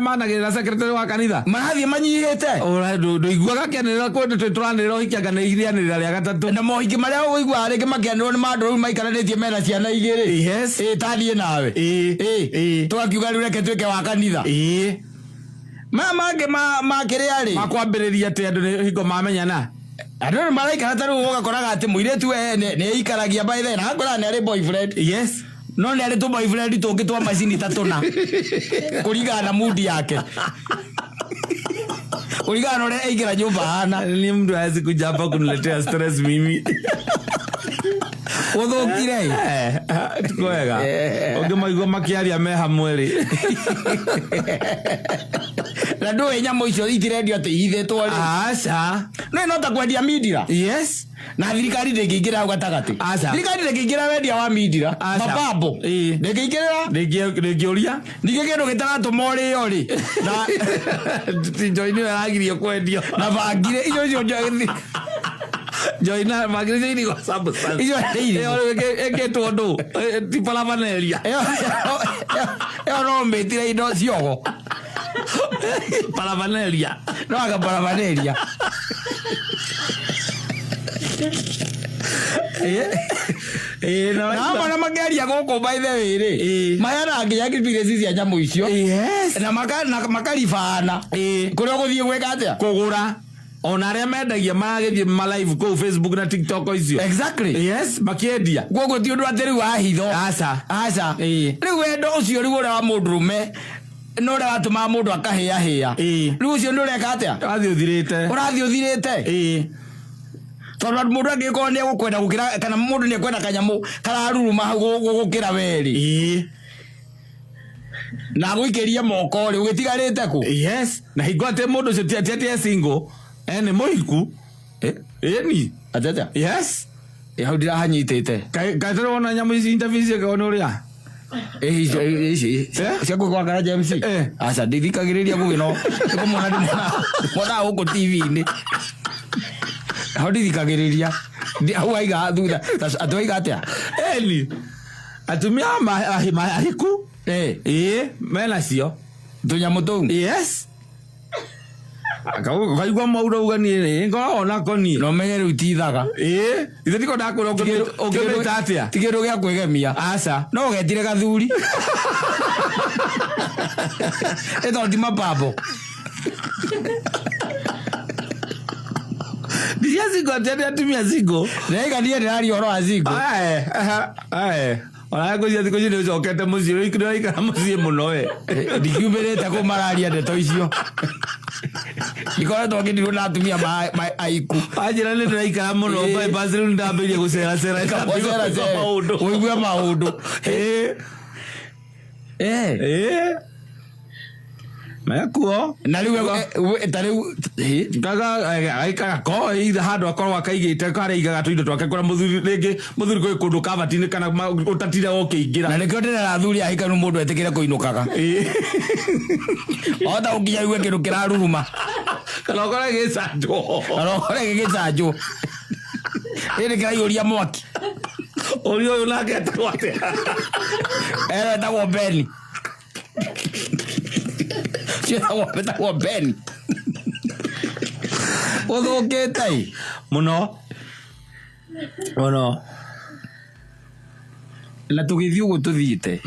managĩrĩra secretary wa kanitha marathiĩ manyihĩte. Ndũiguaga kĩanĩrĩra kũndũ tũranĩrĩra ũhiki anga nĩ rĩanĩrĩra rĩa gatatũ. Na mohiki marĩa ũiguaga rĩngĩ makĩanĩrwo nĩ mandũ rĩu maikaranĩtie mena ciana igĩrĩ. Ĩ taniĩ nawe. Ĩ tũgakiuga rĩu reke tuĩke wa kanitha. Maya mangĩ ma kĩrĩa rĩ, makwambĩrĩria atĩ andũ nĩ hingo mamenyana. Andũ nĩ maraikara ta rĩu ũgakoraga atĩ mũirĩtu we nĩ aikaragia by then akoraga nĩ arĩ boyfriend, no nĩ arĩ tũ boyfriend tũngĩ twa macini ta tũna kũringana na mood yake, kũringana na ũrĩa aingĩra nyũmba hana. Ni mtu hawezi kuja hapa kuniletea stress mimi. Gũthũkire ĩ. Tuko wega. Ũngĩmaigua makĩaria me hamwe rĩ. Na ndũĩ nyamũ icio itirendio atĩ ihithĩtwo rĩ. Aca. No no ta kwendia mindira. Na thirikari ndĩngĩingĩra hau gatagatĩ. Aca. Thirikari ndĩngĩingĩra wendia wa mindira. Aca. Mapambo. Ndĩngĩingĩrĩra. Ndĩngĩũria. Ningĩ kĩndũ gĩtaratũma ũrĩo rĩ na Njoi nĩyo yaragirio kwendio. Na bangire icio icio Njoi na bangiri icio irigwo substance. Icio nĩ irigũ. Ĩyo rĩu ĩkĩtwo ndũ? Ti paraphernalia. Ĩyo no mĩtire indo ciogo. Paraphernalia. No anga paraphernalia. Ĩ, na Na amwe na makĩaria gũkũ by the way rĩ, maheanaga nginya experience cia nyamũ icio na makaribana kũrĩa ũgũthiĩ gwĩka atĩa. Kũgũra. Ona arĩa mendagia maragĩthiĩ ma live kũu Facebook na TikTok icio. Yes, makĩendia. Koguo ti ũndũ atĩ rĩu wa hitho. Aca. Aca. Rĩu wendo ũcio rĩu ũrĩa wa mũndũrũme na ũrĩa watũmaga mũndũ akahĩahĩa, rĩu ũcio nĩ ũreka atĩa? Ũrathiĩ ũthirĩte. Ũrathiĩ ũthirĩte. Tondũ mũndũ angĩkorwo nĩ egũkwenda gũkĩra kana mũndũ nĩ ekwenda kanyamũ kararuruma hau gũkĩra werĩ na agũikĩrie moko rĩ, ũgĩtigarĩte kũ? Yes, na hingo atĩ mũndũ ũcio ti atĩ e single, nĩ mũhiku. Ĩni. Atĩ atĩa? Yes. Ĩ, hau ndirahanyitĩte. Kaĩ tũrĩ wona nyamũ ici interview ciĩkagwo nĩ ũrĩa? Ĩ, icio ici cia gwĩkwa Karanja MC? Aca, ndithikagĩrĩria gũgĩ no nĩkũmona ndĩmonaga gũkũ TV-inĩ. Hau ndithikagĩrĩria. Hau waiga thutha atĩ waiga atĩa? Ĩni, atumia ahiku. Ĩĩ, menacio. Tũnyamũ tũu. Yes. Kaigua maura uga niĩ rĩ ngoragwo nako niĩ. Na ũmenye rĩu tithaga. Ĩĩ, ithe ndiko ndakwĩra ũngĩmĩta atĩa. Ti kĩndũ gĩa kwĩgemia. Aca. No ũgetire gathuri ĩ tondũ ti mapambo. Ndicia single atĩ nĩ atumia single. Ndĩraiga niĩ ndĩraria ũhoro wa single. Ae, ona ngũcia thikũ ici nĩ ũcokete mũciĩ, nĩ ũraikara mũciĩ mũno we. Ndikiumĩrĩte kũ mararia ndeto icio, ndikoretwo ngĩndirwo na atumia aiku. Wanjĩra nĩ ndĩraikara mũno. Bypass rĩu nĩndambĩrĩria gũceracera. Ũceracere. Maũndũ. Ũigue maũndũ. Ĩĩ, mekuo. Na rĩu ta rĩu Kaga gaikara ko either handũ akorwo akaigĩte karĩa aigaga tũindo twake kũrĩa mũthuri rĩngĩ mũthuri kwĩ kũndũ kabati-inĩ kana ũtatiraga ũkĩingĩra. Na nĩkĩo ndĩrera athuri ahikanu mũndũ etĩkĩre kũinũkaga wahota gũkinya igue kĩndũ kĩraruruma. Kana ũkore gĩcanjwo. Kana ũkore gĩgĩcanjwo ĩndĩ kĩraiyũria mwaki. Ũria ũyũ nake etagwo atĩa? Ero etagwo Ben. Cio etagwo Ben. Ũthũkĩte ĩ. Mũno. Mũno. Na tũgĩthiĩ ũguo tũthiĩte.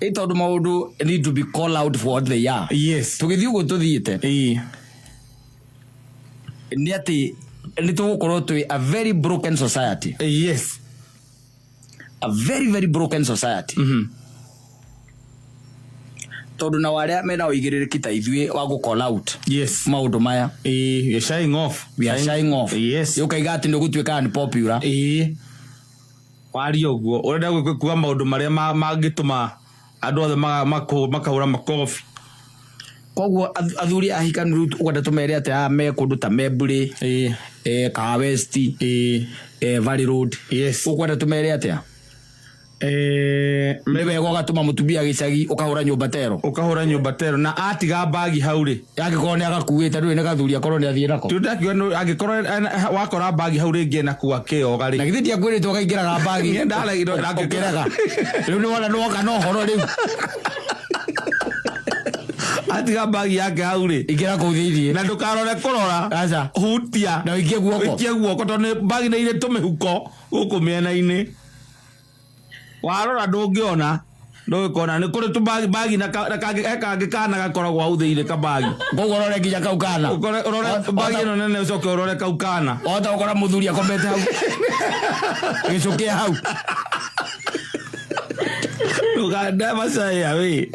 Ĩ tondũ maũndũ need to be called out for what they are. Yes. Tũgĩthiĩ ũguo tũthiĩte. Ĩĩ. Nĩ atĩ nĩ tũgũkorwo twĩ a very broken society. Yes. A very very broken society. Tondũ nao arĩa mena ũigĩrĩrĩki ta ithuĩ wa gũ call out Yes. maũndũ maya. Ĩĩ, you're shying off. We are shying off. Yes. Ũkaiga atĩ nĩ ũgũtuĩka unpopular. Ĩĩ. Waria ũguo ũrenda kuga maũndũ marĩa mangĩtũma andũ othe makahũra makobi. Koguo athuri ahikanu rĩu ũkwenda tũmere atĩ aya me kũndũ ta Membure, Ĩĩ. Kahawa West, Ĩĩ. Valley Road. Yes. Ũkwenda tũmere atĩa? Nĩ wega ũgatũma mũtumia gĩcagi ũkahũra nyũmba tero. Ũkahũra nyũmba tero na atiga mbagi hau rĩ. Angĩkorwo nĩ agakuĩte ndũĩ nĩ gathuri akorwo nĩ athiĩ nako. Tũ ndakiuga angĩkorwo wakora mbagi hau rĩngĩ ena kua kĩoga rĩ. Na githĩ ndiakwĩrĩte ũkaingĩraga mbagi. Niĩ ndaregire, Ũkĩrega. Rĩu nĩ wona nĩ woka na ũhoro rĩu. Atiga mbagi yake hau rĩ. Ingĩra kũu thĩiniĩ. Na ndũkarore kũrora. Aca. Hutia. Na ũikie guoko. Ũikie guoko tondũ mbagi nĩ irĩ tũmĩhuko gũkũ mĩena-inĩ. Warora ndũngĩona. Ndũgĩkona nĩ kũrĩ tũbagi bagi na kangĩ he kangĩ kana gakoragwo hau thĩinĩ kabagi. Koguo ũrore nginya kau kana. Ũkore ũrore bagi ĩno nene ũcoke ũrore kau kana. Wahota gũkora mũthuri akomete hau. Gĩcũkĩa hau. Ndũga never shy away.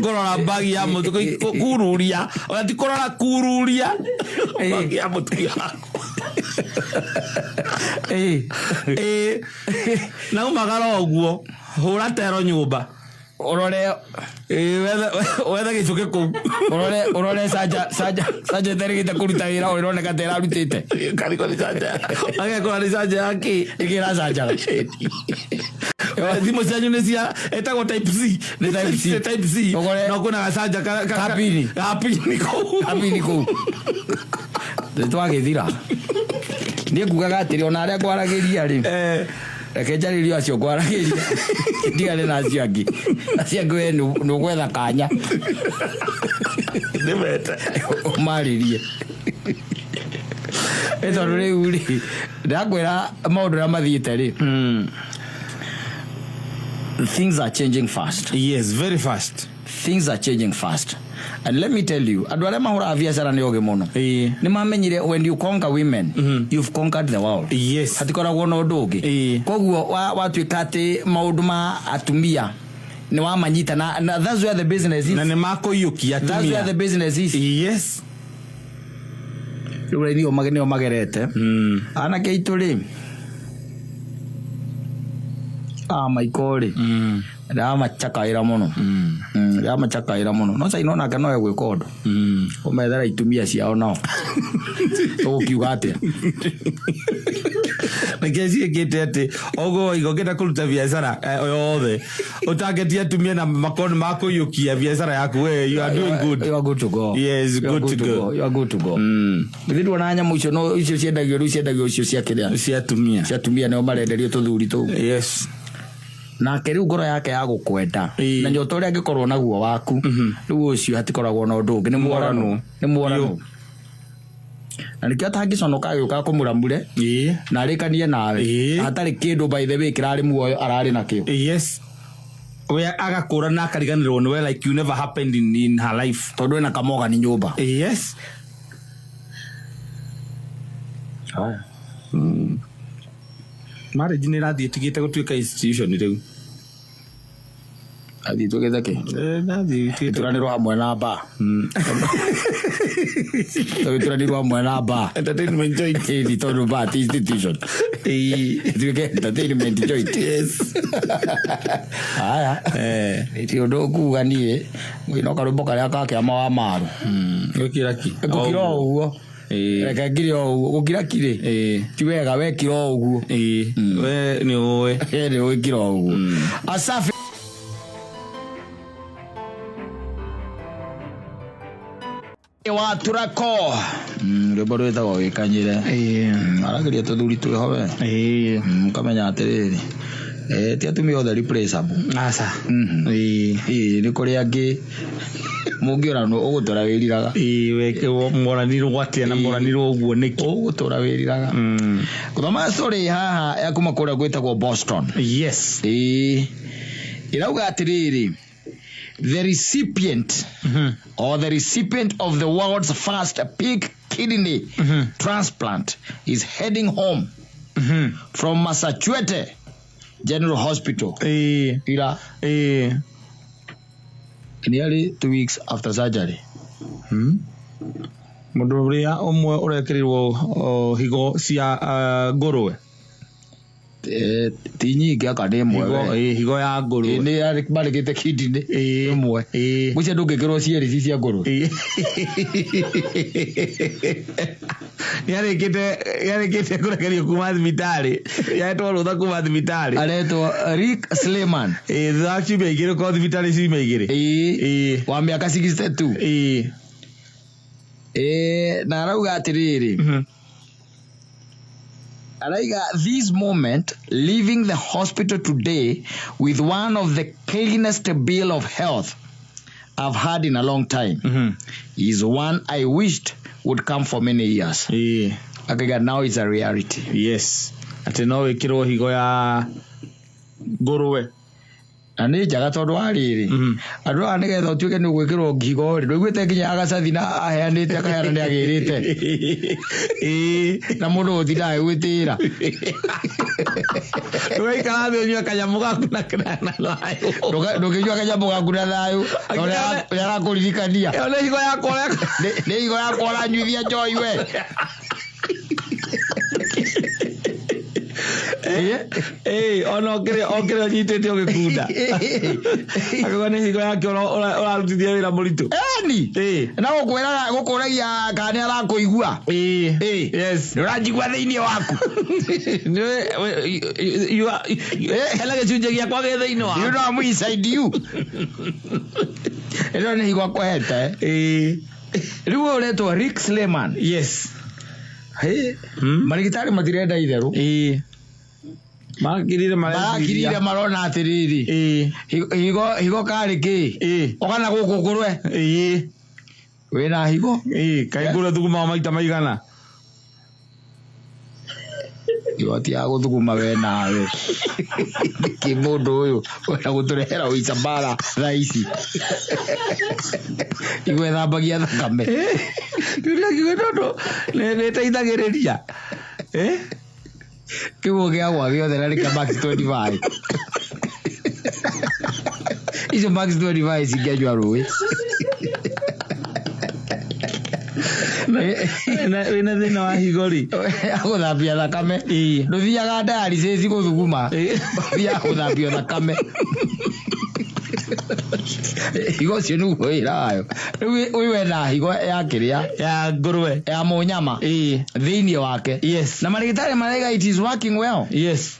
Kũrora bagi ya mũtu kururia. Ona ti kũrora kururia. Bagi ya mũtumia waku. Ĩĩ. Na umagara ũguo. Hũra tero nyũmba. Ũrore Ĩĩ, wethe gĩcũkĩ kũu. Ũrore canja canja canja ĩtarĩgĩte kũruta wĩra o ĩroneka ta ĩrarutĩte. Kariko nĩ canja. Agekora nĩ canja ya kĩ? Ĩngĩ ĩracanjaga. Thimũ cianyu nĩ cia ĩtagwo type C. Nĩ type C. Nĩ type C. Ũkore No kwĩna gacanja Kapini. Kapini kũu. Kapini kũu. Nĩ twagĩthira. Niĩ ngugaga atĩrĩ ona arĩa ngwaragĩria rĩ. Reke njarĩrie acio ngwaragĩria. Ndigane na acio angĩ. Acio angĩ we nĩ ũgwetha kanya. Nĩmete. Ũmarĩrie. Ĩ tondũ rĩu rĩ, ndakwĩra maũndũ ũrĩa mathiĩte rĩ. Things are changing fast. Yes, very fast. Things are changing fast. And let me tell you, andũ arĩa mahũraga biacara nĩ ogĩ mũno. Nĩ mamenyire when you conquer women, you've conquered the world. Yes. Hatikoragwo na ũndũ ũngĩ. Koguo watuĩka atĩ maũndũ ma atumia nĩ wamanyita na that's where the business is. Na nĩ makũiyũkia That's where atumia. the business is. Yes. Rĩu rĩ, nĩo magerete. Anake aitũ rĩ, maiko rĩ, ndĩramacakaĩra mũno. Ndĩramacakaĩra mũno. No China onake no egwĩka ũndũ. Ũmethera itumia ciao nao. Tũgũkiuga atĩa? Reke ciĩkĩte atĩ oguo waiga ũngĩenda kũruta biacara yothe ũtangetie atumia na makorwo nĩ makũiyũkia biacara yaku we, you are doing good. You are good to go. Yes, You are good to go. You are good to go. Githĩ nduona nyamũ icio no icio ciendagio rĩu ciendagio icio cia kĩrĩa? Cia atumia. Cia atumia nĩo marenderio tũthuri tũu. Yes. Nake rĩu ngoro yake ya gũkwenda. Na nyota ũrĩa angĩkorwo naguo waku. Rĩu ũcio hatikoragwo na ũndũ ũngĩ. Nĩ mworano. Nĩ mworano. Na nĩkĩo atangĩconoka agĩũka akũmũramure. Na arĩkanie nawe. Na hatarĩ kĩndũ by the way kĩrarĩ muoyo ararĩ nakĩo. Yes. We agakũra na akariganĩrwo nĩwe like you never happened in her life. Tondũ ena kamoga nĩ nyũmba. Yes. Haya. Marriage nĩ ĩrathiĩ ĩtigĩte gũtuĩka institution rĩu. Athiĩ tuĩkĩte kĩ? Ĩrathiĩ ĩtigĩte. Ĩturanĩrwo hamwe na bar. Tũgĩturanĩrwo hamwe na bar. Entertainment joint. Ĩni tondũ bar ti institution. Ĩtuĩke entertainment joint. Yes. Haya. Ti ũndũ ũkuga niĩ. No karwĩmbo karĩa ka kĩama wa maru. Gũkira ki? Gũkira o ũguo. Reke ngire o ũguo. Gũkira kirĩ. Ti wega wekira o ũguo. We nĩ ũĩ. Nĩ ũĩ kira o ũguo. Asafi. Wa turako rwĩmbo rwĩtagwo wĩkanyĩre. Aragĩria tũthuri twĩho we. Ũkamenya atĩrĩrĩ, ti atumia othe replaceable. Aca. Ĩĩ, nĩ kũrĩ angĩ mũngĩũranwo ũgũtũra wĩriraga. Moranirwo atĩa na moranirwo ũguo nĩkĩ? Ũgũtũra wĩriraga. Gũthoma story haha ya kuma kũrĩa gwĩtagwo Boston. Yes. Ĩĩ, ĩrauga atĩrĩrĩ, the recipient or the recipient of the world's first pig kidney transplant is heading home from Massachusetts General Hospital. Ira nearly 2 weeks after surgery. Mũndũ ũrĩa ũmwe ũrekĩrirwo higo cia ngũrwe. Ti nyingĩ aka nĩ ĩmwe we. Higo ya ngũrwe. Nĩ marĩkĩte kidney ĩmwe. Ngwĩciria ndũngĩkĩrwo cierĩ ci cia ngũrwe. Nĩarĩkĩte kũrekerio kuma thibitarĩ. Nĩahetwo rũtha kuma thibitarĩ. Aretwo Rick Slayman. Thutha wa ciumia igĩrĩ ũkorwo thibitarĩ ciumia igĩrĩ. Wa mĩaka 62. Na arauga atĩrĩrĩ, araiga this moment leaving the hospital today with one of the cleanest bill of health I've had in a long time. Is one I wished would come for many years. Akaiga now it's a reality. Yes. Atĩ no wĩkĩrwo higo ya ngũrwe. Na nĩ njega tondũ wa rĩrĩ, andũ aya nĩgetha ũtuĩke nĩ ũgwĩkĩrwo ngigo rĩ, ndũiguĩte nginya agacathi na aheanĩte akaheana nĩ agĩrĩte. Na mũndũ ũtindaga agĩgwĩtĩĩra. Ndũgaikara thĩ ũnyue kanyamũ gaku na thayũ. Ndũngĩnyua kanyamũ gaku na thayũ, na ũrĩa arakũririkania. Ĩyo nĩ higo yakwa ũreka. Nĩ higo yakwa ũranyuithia njohi we. Ona ũkĩrĩ ũnyitĩte ũgĩkunda. Akauga nĩ higo yake ũrarutithia wĩra mũritũ. Eni. Na gũkũragia kana nĩ arakũigua. Yes. Nĩ ũranjigua thĩinĩ waku. Hena gĩcunjĩ gĩakwa gĩ thĩinĩ waku. You know I'm inside you. Ĩno nĩ higo akũhete. Rĩu ũyũ ũretwo Rick Slayman. Yes. Marigitari matirenda itherũ. Marakirire marakirire marona atĩrĩrĩ. Higo karĩ kĩ? Ũkana gũkũ ngũrwe. Wĩna higo? Kaĩ ngũrwe thugumaga maita maigana? Higo ti ya gũthuguma we nawe. Nĩkĩ mũndũ ũyũ wenda gũtũrehera ũica mbara thaa ici? Higo ĩthambagia thakame. Kĩũria kiuge tondũ nĩ ĩteithagĩrĩria. Kiugo gĩa gwa gĩothe na nĩkĩa Max 25. Icio Max 25 cingĩanyua rũĩ. Wĩna thĩna wa higo rĩ? Agũthambia thakame. Ndũthiaga dialysis gũthuguma. Ũthiaga gũthambio thakame. Higo ũcio nĩguo wĩra wayo. Rĩu ũyũ ena higo ya kĩrĩa? Ya ngũrwe. Ya mũnyama. Thĩinĩ wake. Yes. Na marigitari maraiga it is working well. Yes.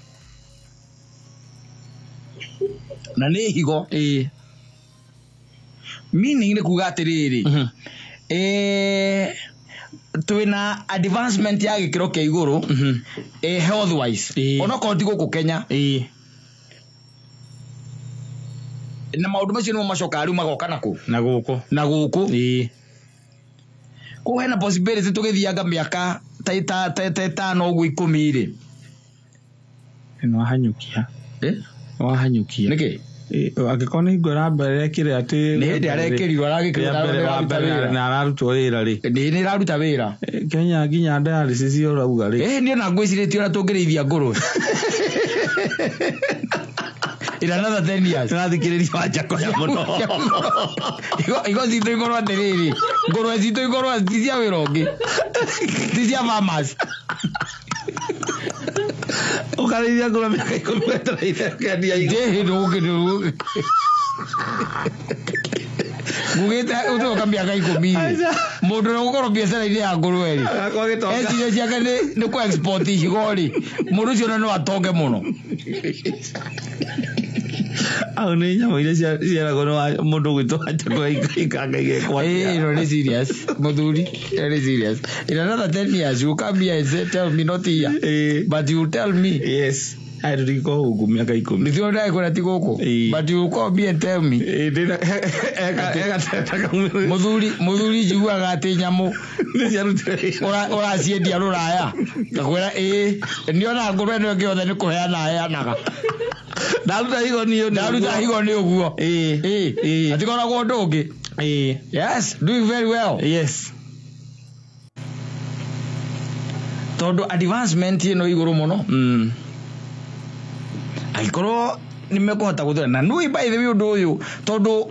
Na nĩ higo. Meaning nĩ kuga atĩrĩrĩ. Twĩna advancement ya gĩkĩro kĩa igũrũ, health wise. Onokorwo ti gũkũ Kenya. Na maũndũ macio nĩmo macokaga rĩu magoka na kũ? Na gũkũ. Na gũkũ. Koguo hena possibility tũgĩthianga mĩaka ta ĩtano ũguo 10 rĩ. Nĩ wahanyũkia. Nĩ wahanyũkia. Nĩkĩ? Angĩkorwo nĩ hingo ĩrekĩre atĩ Nĩ hĩndĩ arekĩrirwo, aragĩkĩrwo na ararutwo wĩra rĩ. Nĩ ĩraruta wĩra. Kenya nginya dialysis ũrauga rĩ. Niĩ ona ngwĩcirĩtie ũrĩa tũngĩrĩithia ngũrwe. In another 10 years. Tũrathikĩrĩria Wanjakoya mũno. Higo citũ ikorwo atĩrĩrĩ, ngũrwe citũ ikorwo ti cia wĩra ũngĩ. Ti cia farmers. Ũkarĩithia ngũrwe mĩaka 10 wetereire ũkendia higo. Ndĩ ndũgũkĩ. Ngugĩte ũtũka mĩaka 10 rĩ. Mũndũ ũrĩa ũgũkorwo biacara-inĩ ya ngũrwe rĩ. Agakorwo agĩtonga. Eciria ciake nĩ kũ export higo rĩ. Mũndũ ũcio no atonge mũno. Au nĩ nyamũ iria ciaragwo nĩ mũndũ ũgwĩtwo Wanjikũ aikanga igekwo Eh, atĩa. no, nĩ serious muthuri, ĩyo nĩ serious. In another 10 years you come here and say, tell me, not here, but you tell me. Yes, aya tũtingĩkorwo gũkũ mĩaka 10. Nĩtio ndagĩkwĩra ti gũkũ, but you call me and tell me. Ĩĩ, ndĩna ega takaumĩra. Muthuri, njiguaga atĩ nyamũ Nĩ ciarutire wĩra. Ũraciendia rũraya, ngakwĩra ĩĩ, nĩona ngũrwe ĩno ĩngĩ yothe nĩ kũheana heanaga. Ndaruta higo niĩ nĩ Ndaruta ũguo. higo nĩ ũguo. Ĩĩ. Ĩĩ, hatikoragwo ũndũ ũngĩ. Ĩĩ. Yes, doing very well. Yes. Tondũ advancement ĩno igũrũ mũno, angĩkorwo nĩ mekũhota gũthura na nui, by the way, ũndũ ũyũ tondũ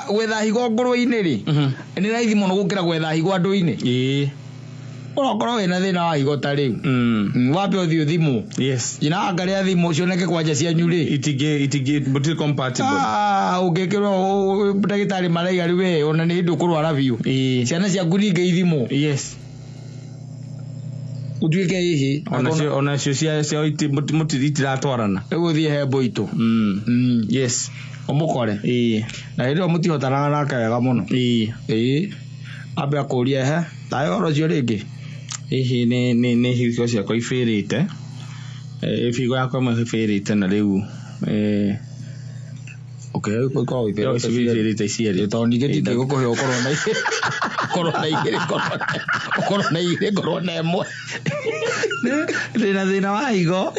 gwetha higo ngũrwe-inĩ rĩ, nĩ raithi mũno gũkĩra gwetha higo andũ-inĩ. Ũrokorwo wĩna thĩna wa higo ta rĩu, wambe ũthiĩ ũthimwo. Nyina angarĩa thimũ cioneke kwanja cianyu rĩ, Itingĩ mũtirĩ compatible. Ah, ũngĩkĩrwo ndagĩtarĩ maraiga rĩu we ona nĩ hĩndĩ ũkũrwara biũ. Ciana ciaku ningĩ ithimwo, ũtuĩke hihi Onacio ciao itiratwarana. Rĩu ũthiĩ he mbũitũ. Ũmũkore. Na hĩndĩ ĩyo mũtihotanaga nake wega mũno. Ĩĩ, ambe akũrie he taĩ ũhoro ũcio rĩngĩ. Hihi nĩ higo ciakwa ibĩrĩte. Higo yakwa ĩmwe ĩbĩrĩte na rĩu Okay, ũkorwo no, ibĩrĩte cierĩ. Tondũ ningĩ ndingĩgũkũhe ũkorwo na igĩrĩ, ũkorwo na igĩrĩ, ũkorwo na igĩrĩ, ngorwo na ĩmwe. Ndĩna thĩna wa higo,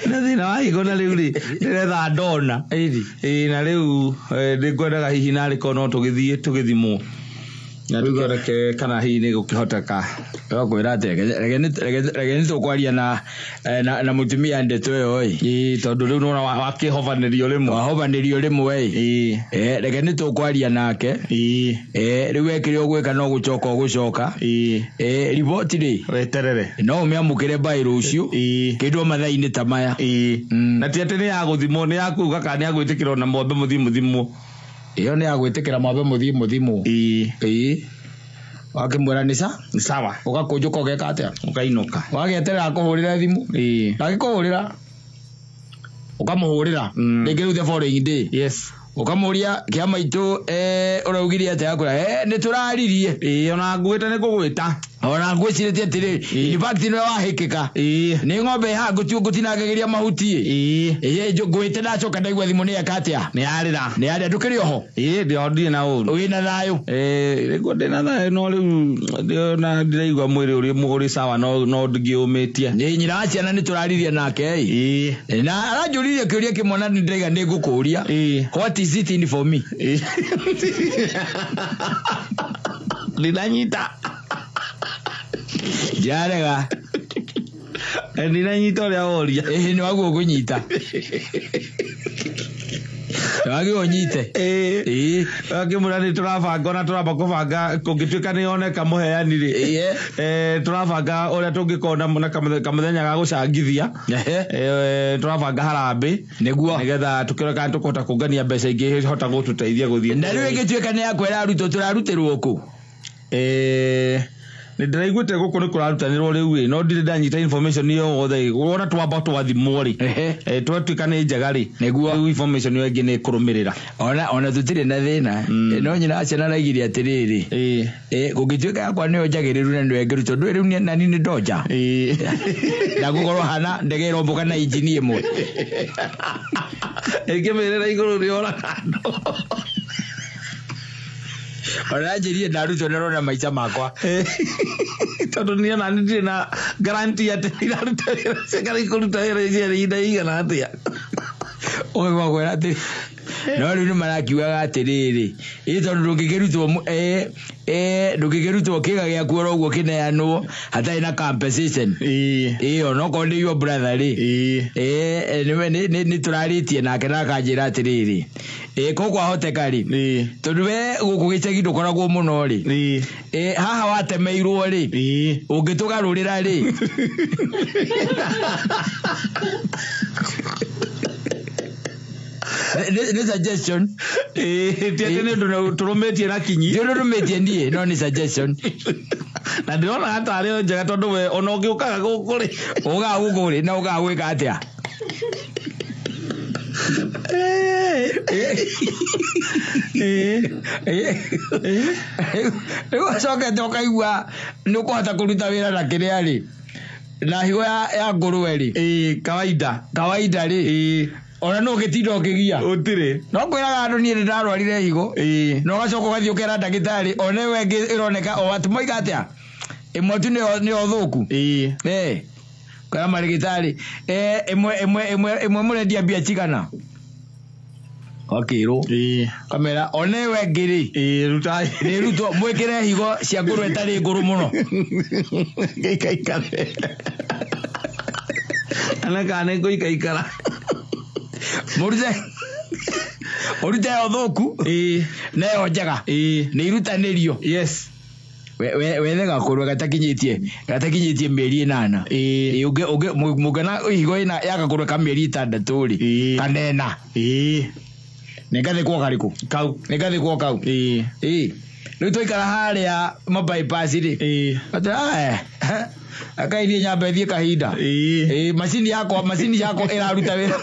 ndĩna thĩna wa higo, na rĩu rĩ ndĩretha ndona. Ĩĩ, na rĩu nĩngwendaga hihi narĩ korwo no tũgĩthiĩ tũgĩthimwo na tũkĩoneke kana hihi nĩ gũkĩhoteka. Kwĩra atĩ reke nĩ tũkwaria na mũtumia ndeto ĩyo ĩ. Ĩĩ, tondũ rĩu nĩwona wakĩhobanĩrio rĩmwe. Wahobanĩrio rĩmwe ĩ. Reke nĩ tũkwaria nake. Rĩu we kĩrĩa ũgwĩka no gũcoka ũgũcoka. Riboti rĩ, Weterere. No ũmĩamũkĩre by rũciũ, kĩndũ o mathaa-inĩ ta maya. Na ti atĩ nĩ ya gũthimwo, nĩ ya kuga kana nĩ ya gwĩtĩkĩrwo na mwambe mũthiĩ mũthimwo. Ĩyo nĩ ya gwĩtĩkĩra mwambe mũthiĩ mũthimwo. Ĩĩ, wakĩmwĩra nĩ sa Nĩ sawa. Ũgakũnjũka ũgeka atĩa? Ũkainũka. Wagĩeterera akũhũrĩre thimũ. Ndangĩkũhũrĩra, ũkamũhũrĩra rĩngĩ rĩu the following day. Ũkamũria, kĩama itũ, ũraugire atĩa? Akwĩra, nĩ tũraririe. Ĩĩ, ona nguĩte nĩ ngũgwĩta. Ona ngwĩcirĩtie atĩrĩrĩ, in fact nĩwe wahĩkĩka. Nĩ ng'ombe ĩhaha ngũtinangagĩria mahuti ĩ. Ĩĩ, ngwĩte ndacoka ndaigua thimũ nĩ eka atĩa? Nĩ yarĩra. Nĩ yarĩa, ndũkĩrĩ oho? Ĩĩ, ndĩ ndirĩ na ũru. Wĩna thayũ? Ĩĩ, nĩguo ndĩna thayũ, no rĩu ndĩrona ndĩraigua mwĩrĩ ũrĩ sawa, no ndingĩũmĩtie. Nĩ nyina wa ciana nĩ tũraririe nake ĩ. Na aranjũririe kĩũria kĩmwe na nĩ ndĩraiga nĩ ngũkũria. What is it in for me? Ndinanyita. Njarega. Ndinanyita ũrĩa woria. Ĩĩ, nĩ waguo ũkũnyita, nĩ wagĩrĩirwo ũnyite. Ĩĩ, akĩmwĩra nĩ tũrabanga, ona tũramba kũbanga kũngĩtuĩka nĩ yoneka mũheani rĩ, tũrabanga ũrĩa tũngĩkorwo na kamũthenya ga gũcangithia. Tũrabanga harambĩ nĩgetha tũkĩrore kana tũkũhota kũngania mbeca ingĩ hota gũtũteithia gũthiĩ. Na rĩu ĩngĩtuĩka nĩ yakwa ĩrarutwo, tũrarutĩrwo kũ? Nĩ ndĩraiguĩte gũkũ nĩ kũrarutanĩrwo rĩu ĩ, no ndirĩ ndanyita information ĩyo yothe ĩ. Wona twamba twathimwo rĩ, twatuĩka nĩ njega rĩ, rĩu information ĩyo ĩngĩ nĩ ĩkũrũmĩrĩra. Ona tũtirĩ na thĩna. No nyina wa ciana araigire atĩrĩrĩ, kũngĩtuĩka yakwa nĩyo njagĩrĩru na nĩyo ĩngĩrutwo ndũĩ rĩu nani nĩ ndonja na gũkorwo hana ndege ĩrombũka na injini ĩmwe. Ĩngĩmĩrĩra igũrũ nĩ yoraga andũ. Ona anjĩrire ndarutwo nĩrona maica makwa. Tondũ niĩ ona nĩ ndirĩ na guarantee atĩ iraruta wĩra kana ikũruta wĩra icio ihinda igana atĩa. Ũkaigua kwĩra atĩ no rĩu nĩ marakiugaga atĩrĩrĩ, ĩ tondũ ndũngĩkĩrutwo ndũngĩkĩrutwo kĩga gĩaku oro ũguo kĩneanwo hatarĩ na compensation. Ĩĩ, onokorwo nĩ your brother rĩ, nĩ tũrarĩtie nake na akanjĩra atĩrĩrĩ, ĩ ko kwahoteka rĩ, tondũ we gũkũ gĩcagi ndũkoragwo mũno rĩ, haha watemeirwo rĩ, ũngĩtũgarũrĩra rĩ. Nĩ suggestion. Ĩĩ, ti atĩ nĩ ũndũ tũrũmĩtie na kinyi. Ti ũndũ nũmĩtie niĩ, no nĩ suggestion. Na ndĩronaga tarĩ o njega tondũ we ona ũngĩũkaga gũkũ rĩ, Ũkaga gũkũ rĩ, na ũkaga gwĩka atĩa? Rĩu ũcokete ũkaigua nĩ ũkũhota kũruta wĩra na kĩrĩa rĩ, na higo ya ngũrwe rĩ. Kawaida. Kawaida rĩ, ona no ũgĩtinda ũkĩgia. Ũtirĩ. No kwĩraga andũ niĩ nĩ ndarwarire higo. Na ũgacoka ũgathiĩ ũkera ndagĩtarĩ ona ĩyo ĩngĩ ĩroneka o atĩ moiga atĩa, ĩmwe tu nĩyo thũku. Kwĩra marĩgĩtarĩ ĩmwe ĩmwe ĩmwe ĩmwe mũrendia mbia cigana, wakĩrwo kamera ona ĩyo ĩngĩ rĩ, Ruta. Nĩ rutwo mwĩkĩre higo cia ngũrwe ĩtarĩ ngũrũ mũno. Ngaikaikara. Ana kana nĩ ngũikaikara. Mũrute ũrute ĩyo thũku na ĩyo njega nĩ irutanĩrio. Yes. Wethe gakũrwe gatakinyĩtie mĩeri 8. Mũngĩona higo ĩna ya gakũrwe ka mĩeri 6 rĩ, kana 4. Nĩ ngathĩkwo karĩkũ? Kau. Nĩ ngathĩkwo kau. Rĩu twaikara harĩa ma bypass rĩ. Atĩ aya akai niĩ nyambe thiĩ kahinda. Macini yakwa ĩraruta wĩra.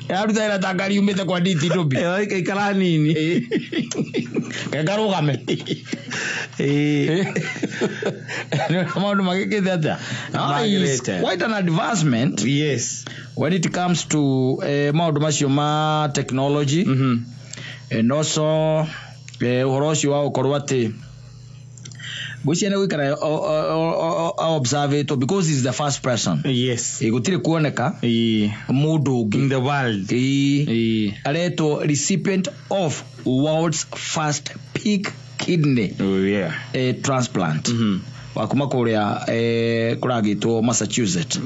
Ĩraruta wĩra ta ngari yumĩte kwa DT Ndubi. Ĩraikara hanini. Ngarũgame. Maũndũ magĩkĩte atĩa? Magĩrĩte. Quite an advancement. Yes. When it comes to maũndũ macio ma technology. And also ũhoro ũcio wa gũkorwo atĩ ngwĩciria nĩ gũikara observe it because he's the first person. Yes. Gũtirĩ kuoneka mũndũ ũngĩ In the world. Aretwo recipient of world's first pig kidney transplant. Wa kuma kũrĩa kũragĩtwo Massachusetts.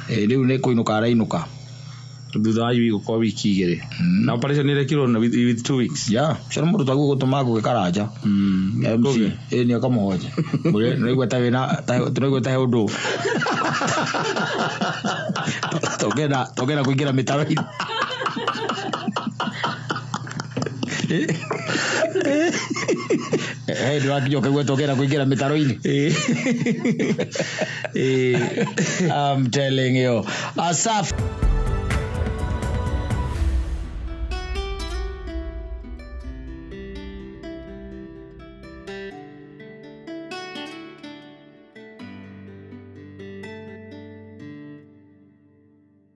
Rĩu nĩ kũinũka arainũka. Thutha wa wiki gũkorwo wiki 2. Na operation ĩrekirwo na with 2 weeks. Yeah, ũcio nĩ mũndũ twaguo gũtũma ngũgĩ karanja. MC, nĩ akamũhoja. Mũrĩ nĩraigua ta wĩna tũraigua ta he ũndũ. Tũngĩenda kũingĩra mĩtaro-inĩ. Ndĩrakinya ũkaigua tũngĩenda kũingĩra mĩtaro-inĩ. I'm telling you. Asaf.